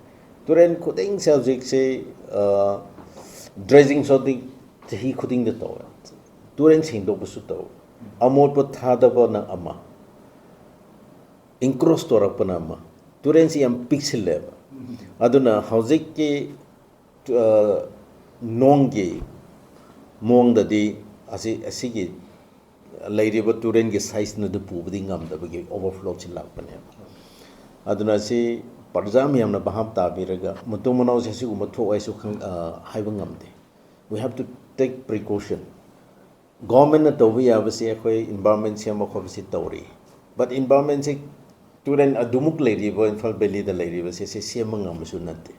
ꯇꯨꯔꯦꯜ ꯈꯨꯗꯤꯡꯁꯦ ꯍꯧꯖꯤꯛꯁꯦ, ꯑ, ꯗ꯭ꯔꯦꯖꯤꯡ ꯁꯣꯗꯤ ꯆꯍꯤ ꯈꯨꯗꯤꯡꯗ ꯇꯧꯋꯦ꯫ ꯇꯨꯔꯦꯜ ꯁꯦꯡꯗꯣꯛꯄꯁꯨ ꯇꯧꯋꯦ꯫ ꯑꯃꯣꯠꯄ ꯊꯥꯗꯕꯅ ꯑꯃ, ꯏꯟꯀ꯭ꯔꯣꯆ ꯇꯧꯔꯛꯄꯅ ꯑꯃ, ꯇꯨꯔꯦꯜꯁꯤ ꯌꯥꯝ ꯄꯤꯛꯁꯤꯜꯂꯦꯕ꯫ ꯑꯗꯨꯅ ꯍꯧꯖꯤꯛꯀꯤ, ꯑ, ꯅꯣꯡꯒꯤ ꯃꯑꯣꯡꯗꯗꯤ ꯑꯁꯤ, ꯑꯁꯤꯒꯤ ꯂꯩꯔꯤꯕ ꯇꯨꯔꯦꯜꯒꯤ ꯁꯥꯏꯖꯅ ꯑꯗꯨ ꯄꯨꯕꯗꯤ ꯉꯝꯗꯕꯒꯤ ꯑꯣꯚꯔꯐ꯭ꯂꯣꯁꯤ ꯂꯥꯛꯄꯅꯦꯕ꯫ ꯑꯗꯨꯅ ꯁꯤ ꯄ꯭ꯔꯖꯥ ꯃꯌꯥꯝꯅ ꯚꯥꯞ ꯇꯥꯕꯤꯔꯒ ꯃꯇꯨꯡ ꯃꯅꯥꯎꯁꯦ ꯁꯤꯒꯨꯝꯕ ꯊꯣꯛꯑꯣꯏꯁꯨ ꯈꯪ-, ꯑ, ꯍꯥꯏꯕ ꯉꯝꯗꯦ꯫ We have to take precaution. ꯒꯣꯔꯃꯦꯟꯅ ꯇꯧꯕ ꯌꯥꯕꯁꯤ ꯑꯩꯈꯣꯏ ꯏꯟꯚꯥꯏꯔꯣꯟꯃꯦꯟ ꯁꯦꯝꯕ ꯈꯣꯠꯄꯁꯤ ꯇꯧꯔꯤ, ꯕꯠ ꯏꯟꯚꯥꯏꯔꯣꯟꯃꯦꯟꯁꯤ ꯇꯨꯔꯦꯜ ꯑꯗꯨꯃꯨꯛ ꯂꯩꯔꯤꯕ ꯏꯝꯐꯥꯜ ꯚꯦꯂꯤꯗ ꯂꯩꯔꯤꯕꯁꯦ ꯁꯤ ꯁꯦꯝꯕ ꯉꯝꯕꯁꯨ ꯅꯠꯇꯦ꯫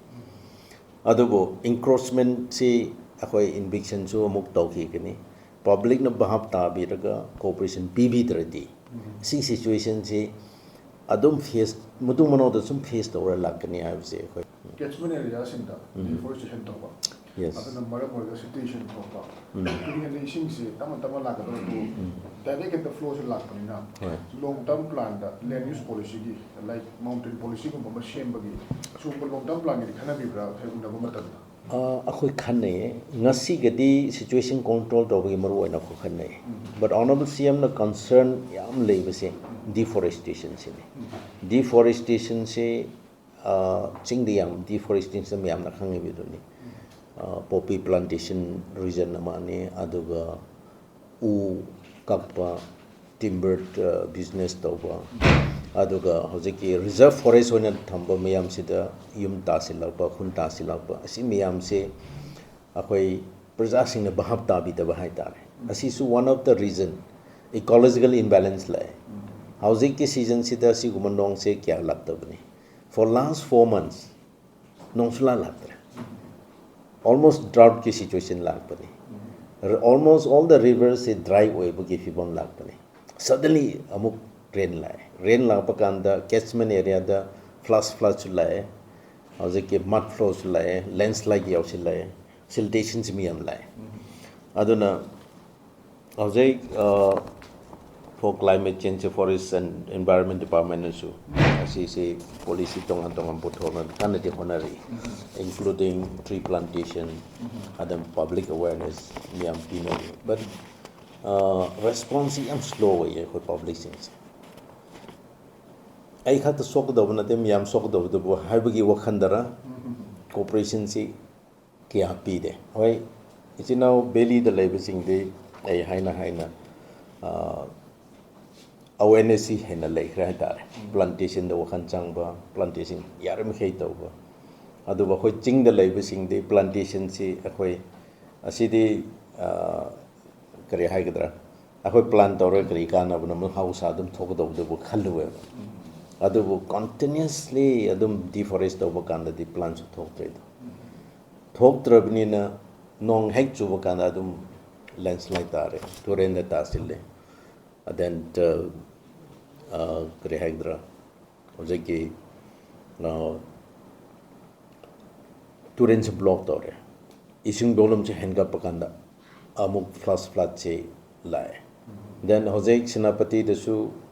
ꯑꯗꯨꯕꯨ ꯏꯟꯀ꯭ꯔꯣꯆꯃꯦꯟꯁꯤ ꯑꯩꯈꯣꯏ ꯏꯟꯚꯤꯛꯁꯟꯁꯨ ꯑꯃꯨꯛ ꯇꯧꯈꯤꯒꯅꯤ꯫ ꯄꯕ꯭ꯂꯤꯛꯅ ꯚꯥꯞ ꯇꯥꯕꯤꯔꯒ ꯀꯣꯑꯣꯄꯔꯦꯁꯟ ꯄꯤꯕꯤꯗ꯭ꯔꯗꯤ ꯁꯤ ꯁꯤꯆꯨꯋꯦꯁꯟꯁꯤ ꯑꯗꯨꯝ ꯐꯦꯁ, ꯃꯇꯨꯡ ꯃꯅꯥꯎꯗ ꯁꯨꯝ ꯐꯦꯁ ꯇꯧꯔ ꯂꯥꯛꯀꯅꯤ ꯍꯥꯏꯕꯁꯦ ꯑꯩꯈꯣꯏ꯫ ꯀꯦꯆꯃꯦꯟ ꯑꯦꯔꯤꯌꯥꯁꯤꯡꯗ ꯗꯤꯐꯣꯔꯦꯁꯇꯦꯁꯟ ꯇꯧꯕ, Yes. ꯑꯗꯨꯅ ꯃꯔꯝ ꯑꯣꯏꯔꯒ ꯁꯤꯇꯨꯋꯦꯁꯟ ꯊꯣꯛꯄ, ꯇꯨꯔꯦꯜꯗ ꯏꯁꯤꯡꯁꯦ ꯇꯞꯅ ꯇꯞꯅ ꯂꯥꯛꯀꯗꯕꯗꯨ ꯗꯥꯏꯔꯦꯛ ꯍꯦꯛꯇ ꯐ꯭ꯂꯣꯁꯦ ꯂꯥꯛꯄꯅꯤꯅ, ꯍꯣꯏ꯫ ꯂꯣꯡ ꯇꯔꯝ ꯄ꯭ꯂꯥꯟꯗ ꯂꯦꯟ ꯌꯨꯁ ꯄꯣꯂꯤꯁꯤꯒꯤ, ꯂꯥꯏꯛ ꯃꯥꯎꯟꯇꯦꯟ ꯄꯣꯂꯤꯁꯤꯒꯨꯝꯕ ꯑꯃ ꯁꯦꯝꯕꯒꯤ ꯁꯤꯒꯨꯝꯕ ꯂꯣꯡ ꯇꯔꯝ ꯄ꯭ꯂꯥꯟꯒꯤꯗꯤ ꯈꯟꯅꯕꯤꯕ꯭ꯔꯥ ꯎꯅꯕ ꯃꯇꯝꯗ? ꯑ, ꯑꯩꯈꯣꯏ ꯈꯟꯅꯩꯌꯦ꯫ ꯉꯁꯤꯒꯗꯤ ꯁꯤꯆꯨꯋꯦꯁꯟ ꯀꯣꯟꯇ꯭ꯔꯣꯜ ꯇꯧꯕꯒꯤ ꯃꯔꯨ ꯑꯣꯏꯅ ꯑꯩꯈꯣꯏ ꯈꯟꯅꯩ꯫ ꯕꯠ ꯑꯣꯅꯔꯦꯕꯜ ꯁꯤ ꯑꯦꯝꯅ ꯀꯟꯁꯔꯟ ꯌꯥꯝ ꯂꯩꯕꯁꯦ ꯗꯤꯐꯣꯔꯦꯁꯇꯦꯁꯟꯁꯤꯅꯤ꯫ ꯗꯤꯐꯣꯔꯦꯁꯇꯦꯁꯟꯁꯤ, ꯑ, ꯆꯤꯡꯗ ꯌꯥꯝ ꯗꯤꯐꯣꯔꯦꯁꯇꯦꯁꯟ ꯃꯌꯥꯝꯅ ꯈꯪꯉꯤꯕꯗꯨꯅꯤ꯫ ꯑ, ꯄꯣꯄꯤ ꯄ꯭ꯂꯥꯟꯇꯦꯁꯟ ꯔꯤꯖꯟ ꯑꯃꯅꯤ, ꯑꯗꯨꯒ ꯎ ꯀꯛꯄ, ꯇꯤꯝꯕꯔ, ꯑ, ꯕꯤꯖꯤꯅꯦꯁ ꯇꯧꯕ, ꯑꯗꯨꯒ ꯍꯧꯖꯤꯛꯀꯤ ꯔꯤꯖꯔꯚ ꯐꯣꯔꯦꯁ ꯑꯣꯏꯅ ꯊꯝꯕ ꯃꯌꯥꯝꯁꯤꯗ ꯌꯨꯝ ꯇꯥꯁꯤꯜꯂꯛꯄ, ꯈꯨꯟ ꯇꯥꯁꯤꯜꯂꯛꯄ, ꯑꯁꯤ ꯃꯌꯥꯝꯁꯦ ꯑꯩꯈꯣꯏ ꯄ꯭ꯔꯖꯥꯁꯤꯡꯅ ꯚꯥꯞ ꯇꯥꯕꯤꯗꯕ ꯍꯥꯏꯇꯥꯔꯦ꯫ ꯑꯁꯤꯁꯨ one of the reason, ecological imbalance ꯂꯥꯛꯑꯦ꯫ ꯍꯧꯖꯤꯛꯀꯤ ꯁꯤꯖꯟꯁꯤꯗ ꯁꯤꯒꯨꯝꯕ ꯅꯣꯡꯁꯦ ꯀꯌꯥ ꯂꯥꯛꯇꯕꯅꯤ꯫ For last four months ꯅꯣꯡꯁꯨꯂꯥ ꯂꯥꯛꯇ꯭ꯔꯦ꯫ ꯑꯣꯜꯃꯣꯁ ꯗ꯭ꯔꯥꯎꯠꯀꯤ ꯁꯤꯆꯨꯋꯦꯁꯟ ꯂꯥꯛꯄꯅꯤ꯫ ꯑꯣꯜꯃꯣꯁ ꯑꯣꯜ ꯗ ꯔꯤꯚꯔꯁꯁꯦ ꯗ꯭ꯔꯥꯏ ꯑꯣꯏꯕꯒꯤ ꯐꯤꯕꯝ ꯂꯥꯛꯄꯅꯤ꯫ ꯁꯗꯟꯂꯤ ꯑꯃꯨꯛ ꯔꯦꯟ ꯂꯥꯛꯑꯦ꯫ ꯔꯦꯟ ꯂꯥꯛꯄ ꯀꯥꯟꯗ ꯀꯦꯠꯆꯃꯦꯟ ꯑꯦꯔꯤꯌꯥꯗ ꯐ꯭ꯂꯥꯁ ꯐ꯭ꯂꯠꯁꯨ ꯂꯥꯛꯑꯦ, ꯍꯧꯖꯤꯛꯀꯤ ꯃꯗ ꯐ꯭ꯂꯣꯁꯨ ꯂꯥꯛꯑꯦ, ꯂꯦꯟꯁ꯭ꯂꯥꯏꯗ ꯌꯥꯎꯁꯤꯜꯂꯛꯑꯦ, ꯁꯤꯜꯇꯦꯁꯟꯁꯤ ꯃꯌꯥꯝ ꯂꯥꯛꯑꯦ꯫ ꯑꯗꯨꯅ ꯍꯧꯖꯤꯛ for climate change, forest and environment departmentꯅꯁꯨ ꯑꯁꯤꯁꯤ ꯄꯣꯂꯤꯁꯤ ꯇꯣꯉꯥꯟ ꯇꯣꯉꯥꯟ ꯄꯨꯊꯣꯛꯅ ꯀꯟꯅꯗꯤ ꯍꯣꯠꯅꯔꯤ, including tree plantation, ꯑꯗꯨꯝ ꯄꯕ꯭ꯂꯤꯛ ꯑꯦꯋꯦꯔꯅꯦꯁ ꯃꯌꯥꯝ ꯄꯤꯅꯔꯤ꯫ ꯕꯠ ꯔꯦꯁꯄꯣꯟꯁꯁꯤ ꯌꯥꯝ ꯁ꯭ꯂꯣ ꯑꯣꯏꯌꯦ ꯑꯩꯈꯣꯏ ꯄꯕ꯭ꯂꯤꯛꯁꯤꯡꯁꯦ꯫ ꯑꯩ ꯈꯛꯇ ꯁꯣꯛꯀꯗꯧꯕ ꯅꯠꯇꯦ, ꯃꯌꯥꯝ ꯁꯣꯛꯀꯗꯧꯕꯗꯨꯕꯨ ꯍꯥꯏꯕꯒꯤ ꯋꯥꯈꯟꯗꯔ ꯀꯣꯑꯣꯄꯔꯦꯁꯟꯁꯤ ꯀꯌꯥ ꯄꯤꯗꯦ꯫ ꯍꯣꯏ, ꯏꯆꯤꯟ ꯏꯅꯥꯎ ꯚꯦꯂꯤꯗ ꯂꯩꯕꯁꯤꯡꯗꯤ ꯑꯩ ꯍꯥꯏꯅ ꯍꯥꯏꯅ ꯑꯋꯦꯔꯅꯦꯁꯁꯤ ꯍꯦꯟꯅ ꯂꯩꯈ꯭ꯔꯦ ꯍꯥꯏꯇꯥꯔꯦ꯫ ꯄ꯭ꯂꯥꯟꯇꯦꯁꯟꯗ ꯋꯥꯈꯜ ꯆꯪꯕ, ꯄ꯭ꯂꯥꯟꯇꯦꯁꯟ ꯌꯥꯔꯤꯃꯈꯩ ꯇꯧꯕ꯫ ꯑꯗꯨꯕꯨ ꯑꯩꯈꯣꯏ ꯆꯤꯡꯗ ꯂꯩꯕꯁꯤꯡꯗꯤ ꯄ꯭ꯂꯥꯟꯇꯦꯁꯟꯁꯤ ꯑꯩꯈꯣꯏ ꯑꯁꯤꯗꯤ ꯀꯔꯤ ꯍꯥꯏꯒꯗ꯭ꯔꯥ, ꯑꯩꯈꯣꯏ ꯄ꯭ꯂꯥꯟ ꯇꯧꯔꯒ ꯀꯔꯤ ꯀꯥꯟꯅꯕꯅꯣ, ꯃꯍꯧꯁꯥ ꯑꯗꯨꯝ ꯊꯣꯛꯀꯗꯧꯕꯗꯨꯕꯨ ꯈꯜꯂꯨꯑꯦꯕ꯫ ꯑꯗꯨꯕꯨ ꯀꯟꯇꯤꯅ꯭ꯌꯨꯁꯂꯤ ꯑꯗꯨꯝ ꯗꯤꯐꯣꯔꯦꯁ ꯇꯧꯕ ꯀꯥꯟꯗꯗꯤ ꯄ꯭ꯂꯥꯟꯁꯨ ꯊꯣꯛꯇ꯭ꯔꯦꯗꯣ꯫ ꯊꯣꯛꯇ꯭ꯔꯕꯅꯤꯅ ꯅꯣꯡ ꯍꯦꯛ ꯆꯨꯕ ꯀꯥꯟꯗ ꯑꯗꯨꯝ ꯂꯦꯟꯁ꯭ꯂꯥꯏꯗ ꯇꯥꯔꯦ, ꯇꯨꯔꯦꯟꯗ ꯇꯥꯁꯤꯜꯂꯦ꯫ ꯑꯗꯦꯟ ꯀꯔꯤ ꯍꯥꯏꯒꯗ꯭ꯔꯥ, ꯍꯧꯖꯤꯛꯀꯤ ꯇꯨꯔꯦꯟꯁꯦ ꯕ꯭ꯂꯣꯛ ꯇꯧꯔꯦ꯫ ꯏꯁꯤꯡ ꯕꯣꯂꯨꯝꯁꯦ ꯍꯦꯟꯒꯠꯄ ꯀꯥꯟꯗ ꯑꯃꯨꯛ ꯐ꯭ꯂꯥꯁ ꯐ꯭ꯂꯠꯁꯦ ꯂꯥꯛꯑꯦ꯫ ꯗꯦꯟ ꯍꯧꯖꯤꯛ ꯁꯦꯅꯥꯄꯇꯤꯗꯁꯨ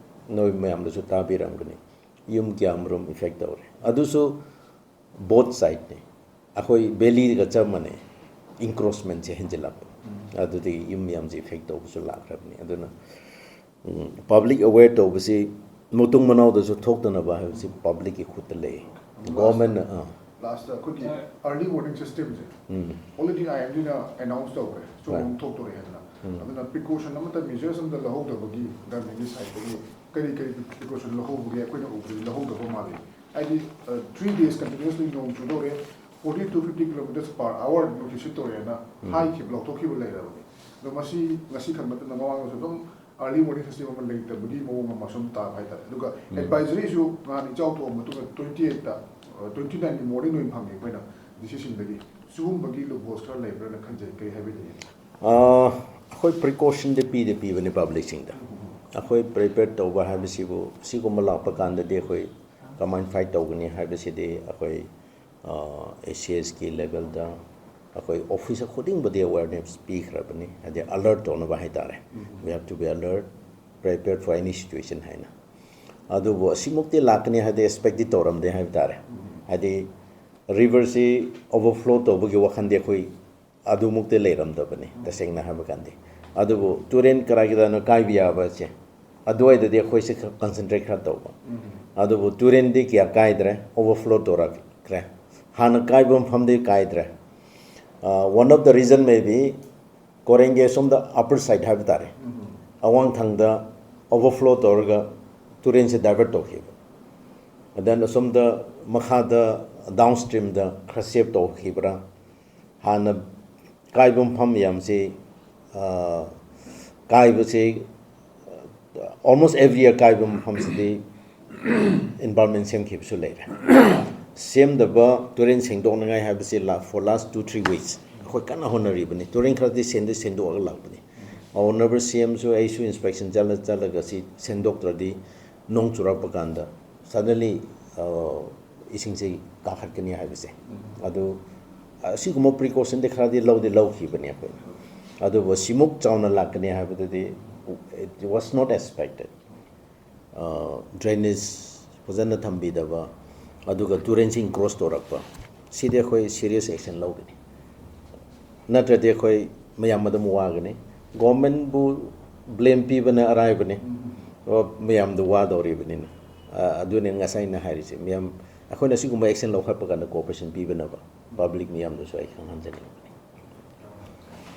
ꯅꯣꯏ ꯃꯌꯥꯝꯗꯁꯨ ꯇꯥꯕꯤꯔꯝꯒꯅꯤ, ꯌꯨꯝ ꯀꯌꯥꯃꯔꯨꯝ ꯏꯐꯦꯛ ꯇꯧꯔꯦ꯫ ꯑꯗꯨꯁꯨ ꯕꯣꯠ ꯁꯥꯏꯠꯅꯤ꯫ ꯑꯩꯈꯣꯏ ꯚꯦꯂꯤꯒ ꯆꯞ ꯃꯥꯟꯅꯩ, ꯏꯟꯀ꯭ꯔꯣꯆꯃꯦꯟꯁꯦ ꯍꯦꯟꯖꯤꯜꯂꯛꯄ꯫ ꯑꯗꯨꯗꯒꯤ ꯌꯨꯝ ꯃꯌꯥꯝꯁꯦ ꯏꯐꯦꯛ ꯇꯧꯕꯁꯨ ꯂꯥꯛꯈ꯭ꯔꯕꯅꯤ꯫ ꯑꯗꯨꯅ ꯄꯕ꯭ꯂꯤꯛ ꯑꯦꯋꯦꯌꯔ ꯇꯧꯕꯁꯤ ꯃꯇꯨꯡ ꯃꯅꯥꯎꯗꯁꯨ ꯊꯣꯛꯇꯅꯕ ꯍꯥꯏꯕꯁꯤ ꯄꯕ꯭ꯂꯤꯛꯀꯤ ꯈꯨꯠꯇ ꯂꯩ꯫ ꯒꯣꯔꯃꯦꯟꯅ ꯑꯥ ꯂꯥꯁꯇ ꯑꯩꯈꯣꯏꯒꯤ ꯑꯥꯔꯂꯤ ꯋꯥꯔꯅꯤꯡ ꯁꯤꯁꯇꯦꯝꯁꯦ ꯑꯣꯜꯔꯦꯗꯤ ꯑꯥꯏ ꯑꯦꯝ ꯗꯤꯅ ꯑꯦꯅꯥꯎꯟꯁ ꯇꯧꯈ꯭ꯔꯦ, ꯁꯣꯝ ꯊꯣꯛꯇꯣꯔꯦ ꯍꯥꯏꯗꯅ꯫ ꯑꯗꯨꯅ ꯄ꯭ꯔꯤꯀꯣꯁꯟ ꯑꯃꯠꯇ, ꯃꯦꯖꯔꯁ ꯑꯃꯠꯇ ꯂꯧꯍꯧꯗꯕꯒꯤ ꯒꯚꯔꯟꯃꯦꯟꯒꯤ ꯁꯥꯏꯠꯇꯒꯤ ꯀꯔꯤ ꯀꯔꯤ ꯄ꯭ꯔꯤꯀꯣꯁꯟ ꯂꯧꯍꯧꯕꯒꯦ? ꯑꯩꯈꯣꯏꯅ ꯎꯕꯗꯗꯤ ꯂꯧꯍꯧꯗꯕ ꯃꯥꯜꯂꯤ꯫ ꯍꯥꯏꯗꯤ, ꯊ꯭ꯔꯤ ꯗꯦꯖ ꯀꯟꯇꯤꯅ꯭ꯌꯨꯁꯂꯤ ꯅꯣꯡ ꯆꯨꯗꯧꯔꯦ, forty to fifty kilometers per hour ꯅꯨꯡꯁꯤꯠ ꯁꯤꯠꯇꯧꯔꯦꯅ ꯍꯥꯏꯈꯤꯕ, ꯂꯧꯊꯣꯛꯈꯤꯕ ꯂꯩꯔꯕꯅꯤ꯫ ꯑꯗꯣ ꯃꯁꯤ ꯉꯁꯤ ꯈꯛ ꯅꯠꯇꯅ ꯃꯃꯥꯡꯗꯁꯨ ꯑꯗꯨꯝ early warning system ꯑꯃ ꯂꯩꯇꯕꯒꯤ ꯃꯑꯣꯡ ꯑꯃ ꯁꯨꯝ ꯇꯥꯕ ꯍꯥꯏꯇꯥꯔꯦ꯫ ꯑꯗꯨꯒ ꯑꯦꯗꯚꯥꯏꯖꯔꯤꯁꯨ ꯅꯍꯥꯟ ꯏꯆꯥꯎ ꯊꯣꯛꯑ ꯃꯇꯨꯡꯗ twenty eight ꯇ, twenty nine ꯒꯤ morning ꯗ ꯑꯣꯏꯅ ꯐꯪꯉꯦ ꯑꯩꯈꯣꯏꯅ ꯗꯤ ꯁꯤ ꯁꯤꯡꯗꯒꯤ꯫ ꯁꯤꯒꯨꯝꯕꯒꯤ ꯂꯨꯞꯍꯣꯜꯁ ꯈꯔ ꯂꯩꯕ꯭ꯔꯥꯅ ꯈꯟꯖꯩ꯫ ꯀꯔꯤ ꯍꯥꯏꯕꯤꯅꯤꯡꯉꯤ? ꯑꯩꯈꯣꯏ ꯄ꯭ꯔꯤꯀꯣꯁꯟꯗꯤ ꯄꯤꯗꯤ ꯄꯤꯕꯅꯤ ꯄꯕ꯭ꯂꯤꯛꯁꯤꯡꯗ꯫ ꯑꯩꯈꯣꯏ ꯄ꯭ꯔꯤꯄꯦꯌꯔ ꯇꯧꯕ ꯍꯥꯏꯕꯁꯤꯕꯨ, ꯁꯤꯒꯨꯝꯕ ꯂꯥꯛꯄ ꯀꯥꯟꯗꯗꯤ ꯑꯩꯈꯣꯏ ꯀꯃꯥꯏꯅ ꯐꯥꯏꯠ ꯇꯧꯒꯅꯤ ꯍꯥꯏꯕꯁꯤꯗꯤ ꯑꯩꯈꯣꯏ ꯑꯦ ꯁꯤ ꯑꯦꯁꯀꯤ ꯂꯦꯚꯦꯜꯗ ꯑꯩꯈꯣꯏ ꯑꯣꯐꯤꯁ ꯈꯨꯗꯤꯡꯕꯨꯗꯤ ꯑꯦꯋꯦꯔꯅꯦꯁ ꯄꯤꯈ꯭ꯔꯕꯅꯤ, ꯍꯥꯏꯗꯤ ꯑꯂꯔꯠ ꯇꯧꯅꯕ ꯍꯥꯏꯇꯥꯔꯦ꯫ We have to be alert, prepared for any situation ꯍꯥꯏꯅ꯫ ꯑꯗꯨꯕꯨ ꯑꯁꯤꯃꯨꯛꯇꯤ ꯂꯥꯛꯀꯅꯤ ꯍꯥꯏꯗꯤ ꯑꯦꯛꯁꯄꯦꯛꯇꯤ ꯇꯧꯔꯝꯗꯦ ꯍꯥꯏꯕ ꯇꯥꯔꯦ꯫ ꯍꯥꯏꯗꯤ ꯔꯤꯚꯔꯁꯤ ꯑꯣꯚꯔꯐ꯭ꯂꯣ ꯇꯧꯕꯒꯤ ꯋꯥꯈꯜꯗꯤ ꯑꯩꯈꯣꯏ ꯑꯗꯨꯃꯨꯛꯇꯤ ꯂꯩꯔꯝꯗꯕꯅꯤ, ꯇꯁꯦꯡꯅ ꯍꯥꯏꯕ ꯀꯥꯟꯗꯤ꯫ ꯑꯗꯨꯕꯨ ꯇꯨꯔꯦꯟ ꯀꯔꯥꯏ ꯀꯗꯥꯏꯅꯣ ꯀꯥꯏꯕ ꯌꯥꯕꯁꯦ, ꯑꯗꯨꯋꯥꯏꯗꯗꯤ ꯑꯩꯈꯣꯏꯁꯦ ꯈꯔ ꯀꯟꯁꯦꯟꯇ꯭ꯔꯦꯠ ꯈꯔ ꯇꯧꯕ꯫ ꯑꯗꯨꯕꯨ ꯇꯨꯔꯦꯟꯗꯤ ꯀꯌꯥ ꯀꯥꯏꯗ꯭ꯔꯦ, ꯑꯣꯚꯔꯐ꯭ꯂꯣ ꯇꯧꯔꯛꯈ꯭ꯔꯦ꯫ ꯍꯥꯟꯅ ꯀꯥꯏꯕ ꯃꯐꯝꯗꯤ ꯀꯥꯏꯗ꯭ꯔꯦ꯫ One of the reason may be ꯀꯣꯔꯦꯡꯒꯤ ꯑꯁꯣꯝꯗ ꯑꯞꯄꯔ ꯁꯥꯏꯠ ꯍꯥꯏꯕ ꯇꯥꯔꯦ, ꯑꯋꯥꯡ ꯊꯪꯗ ꯑꯣꯚꯔꯐ꯭ꯂꯣ ꯇꯧꯔꯒ ꯇꯨꯔꯦꯟꯁꯦ ꯗꯥꯏꯚꯔꯠ ꯇꯧꯈꯤꯕ꯫ Then ꯑꯁꯣꯝꯗ ꯃꯈꯥꯗ ꯗꯥꯎꯟ ꯁ꯭ꯇ꯭ꯔꯤꯝꯗ ꯈꯔ ꯁꯦꯞ ꯇꯧꯈꯤꯕ꯭ꯔꯥ? ꯍꯥꯟꯅ ꯀꯥꯏꯕ ꯃꯐꯝ ꯃꯌꯥꯝꯁꯤ, ꯑ, ꯀꯥꯏꯕꯁꯤ, almost every year ꯀꯥꯏꯕ ꯃꯐꯝꯁꯤꯗꯤ ꯏꯝꯕꯥꯜꯃꯦꯟ ꯁꯦꯝꯈꯤꯕꯁꯨ ꯂꯩꯔꯦ꯫ ꯁꯦꯝꯗꯕ ꯇꯨꯔꯦꯟ ꯁꯦꯡꯗꯣꯛꯅꯉꯥꯏ ꯍꯥꯏꯕꯁꯤ ꯂꯥ-, for last two three weeks ꯑꯩꯈꯣꯏ ꯀꯟꯅ ꯍꯣꯠꯅꯔꯤꯕꯅꯤ꯫ ꯇꯨꯔꯦꯟ ꯈꯔꯗꯤ ꯁꯦꯡꯗꯤ ꯁꯦꯡꯗꯣꯛꯑꯒ ꯂꯥꯛꯄꯅꯤ꯫ ꯑꯣꯅꯔꯦꯕꯜ ꯁꯤ ꯑꯦꯝꯁꯨ ꯑꯩꯁꯨ ꯏꯟꯁꯄꯦꯛꯁꯟ ꯆꯠꯂ ꯆꯠꯂꯒ ꯁꯤ ꯁꯦꯡꯗꯣꯛꯇ꯭ꯔꯗꯤ ꯅꯣꯡ ꯆꯨꯔꯛꯄ ꯀꯥꯟꯗ ꯁꯗꯟꯂꯤ ꯏꯁꯤꯡꯁꯤ ꯀꯥꯈꯠꯀꯅꯤ ꯍꯥꯏꯕꯁꯦ꯫ ꯑꯗꯨ ꯑꯁꯤꯒꯨꯝꯕ ꯄ꯭ꯔꯤꯀꯣꯁꯟꯗꯤ ꯈꯔꯗꯤ ꯂꯧꯗꯤ ꯂꯧꯈꯤꯕꯅꯤ ꯑꯩꯈꯣꯏꯅ꯫ ꯑꯗꯨꯕꯨ ꯁꯤꯃꯨꯛ ꯆꯥꯎꯅ ꯂꯥꯛꯀꯅꯤ ꯍꯥꯏꯕꯗꯨꯗꯤ, it was not expected꯫ Drainage ꯐꯖꯅ ꯊꯝꯕꯤꯗꯕ, ꯑꯗꯨꯒ ꯇꯨꯔꯦꯟꯁꯤꯡ ꯀ꯭ꯔꯣꯁ ꯇꯧꯔꯛꯄ, ꯁꯤꯗꯤ ꯑꯩꯈꯣꯏ ꯁꯤꯔꯤꯌꯁ ꯑꯦꯛꯁꯟ ꯂꯧꯒꯅꯤ꯫ ꯅꯠꯇ꯭ꯔꯗꯤ ꯑꯩꯈꯣꯏ ꯃꯌꯥꯝ ꯑꯗꯨꯝ ꯋꯥꯒꯅꯤ꯫ ꯒꯣꯔꯃꯦꯟꯕꯨ ꯕ꯭ꯂꯦꯝ ꯄꯤꯕꯅ ꯑꯔꯥꯏꯕꯅꯤ, ꯃꯌꯥꯝꯗꯨ ꯋꯥꯗꯧꯔꯤꯕꯅꯤꯅ꯫ ꯑ, ꯑꯗꯨꯅꯤ ꯉꯁꯥꯏ ꯑꯩꯅ ꯍꯥꯏꯔꯤꯁꯦ, ꯃꯌꯥꯝ, ꯑꯩꯈꯣꯏꯅ ꯁꯤꯒꯨꯝꯕ ꯑꯦꯛꯁꯟ ꯂꯧꯈꯠꯄ ꯀꯥꯟꯗ ꯀꯣꯑꯣꯄꯔꯦꯁꯟ ꯄꯤꯕꯅꯕ ꯄꯕ꯭ꯂꯤꯛ ꯃꯤꯌꯥꯝꯗꯁꯨ ꯑꯩ ꯈꯪꯍꯟꯖꯅꯤꯡꯕꯅꯤ꯫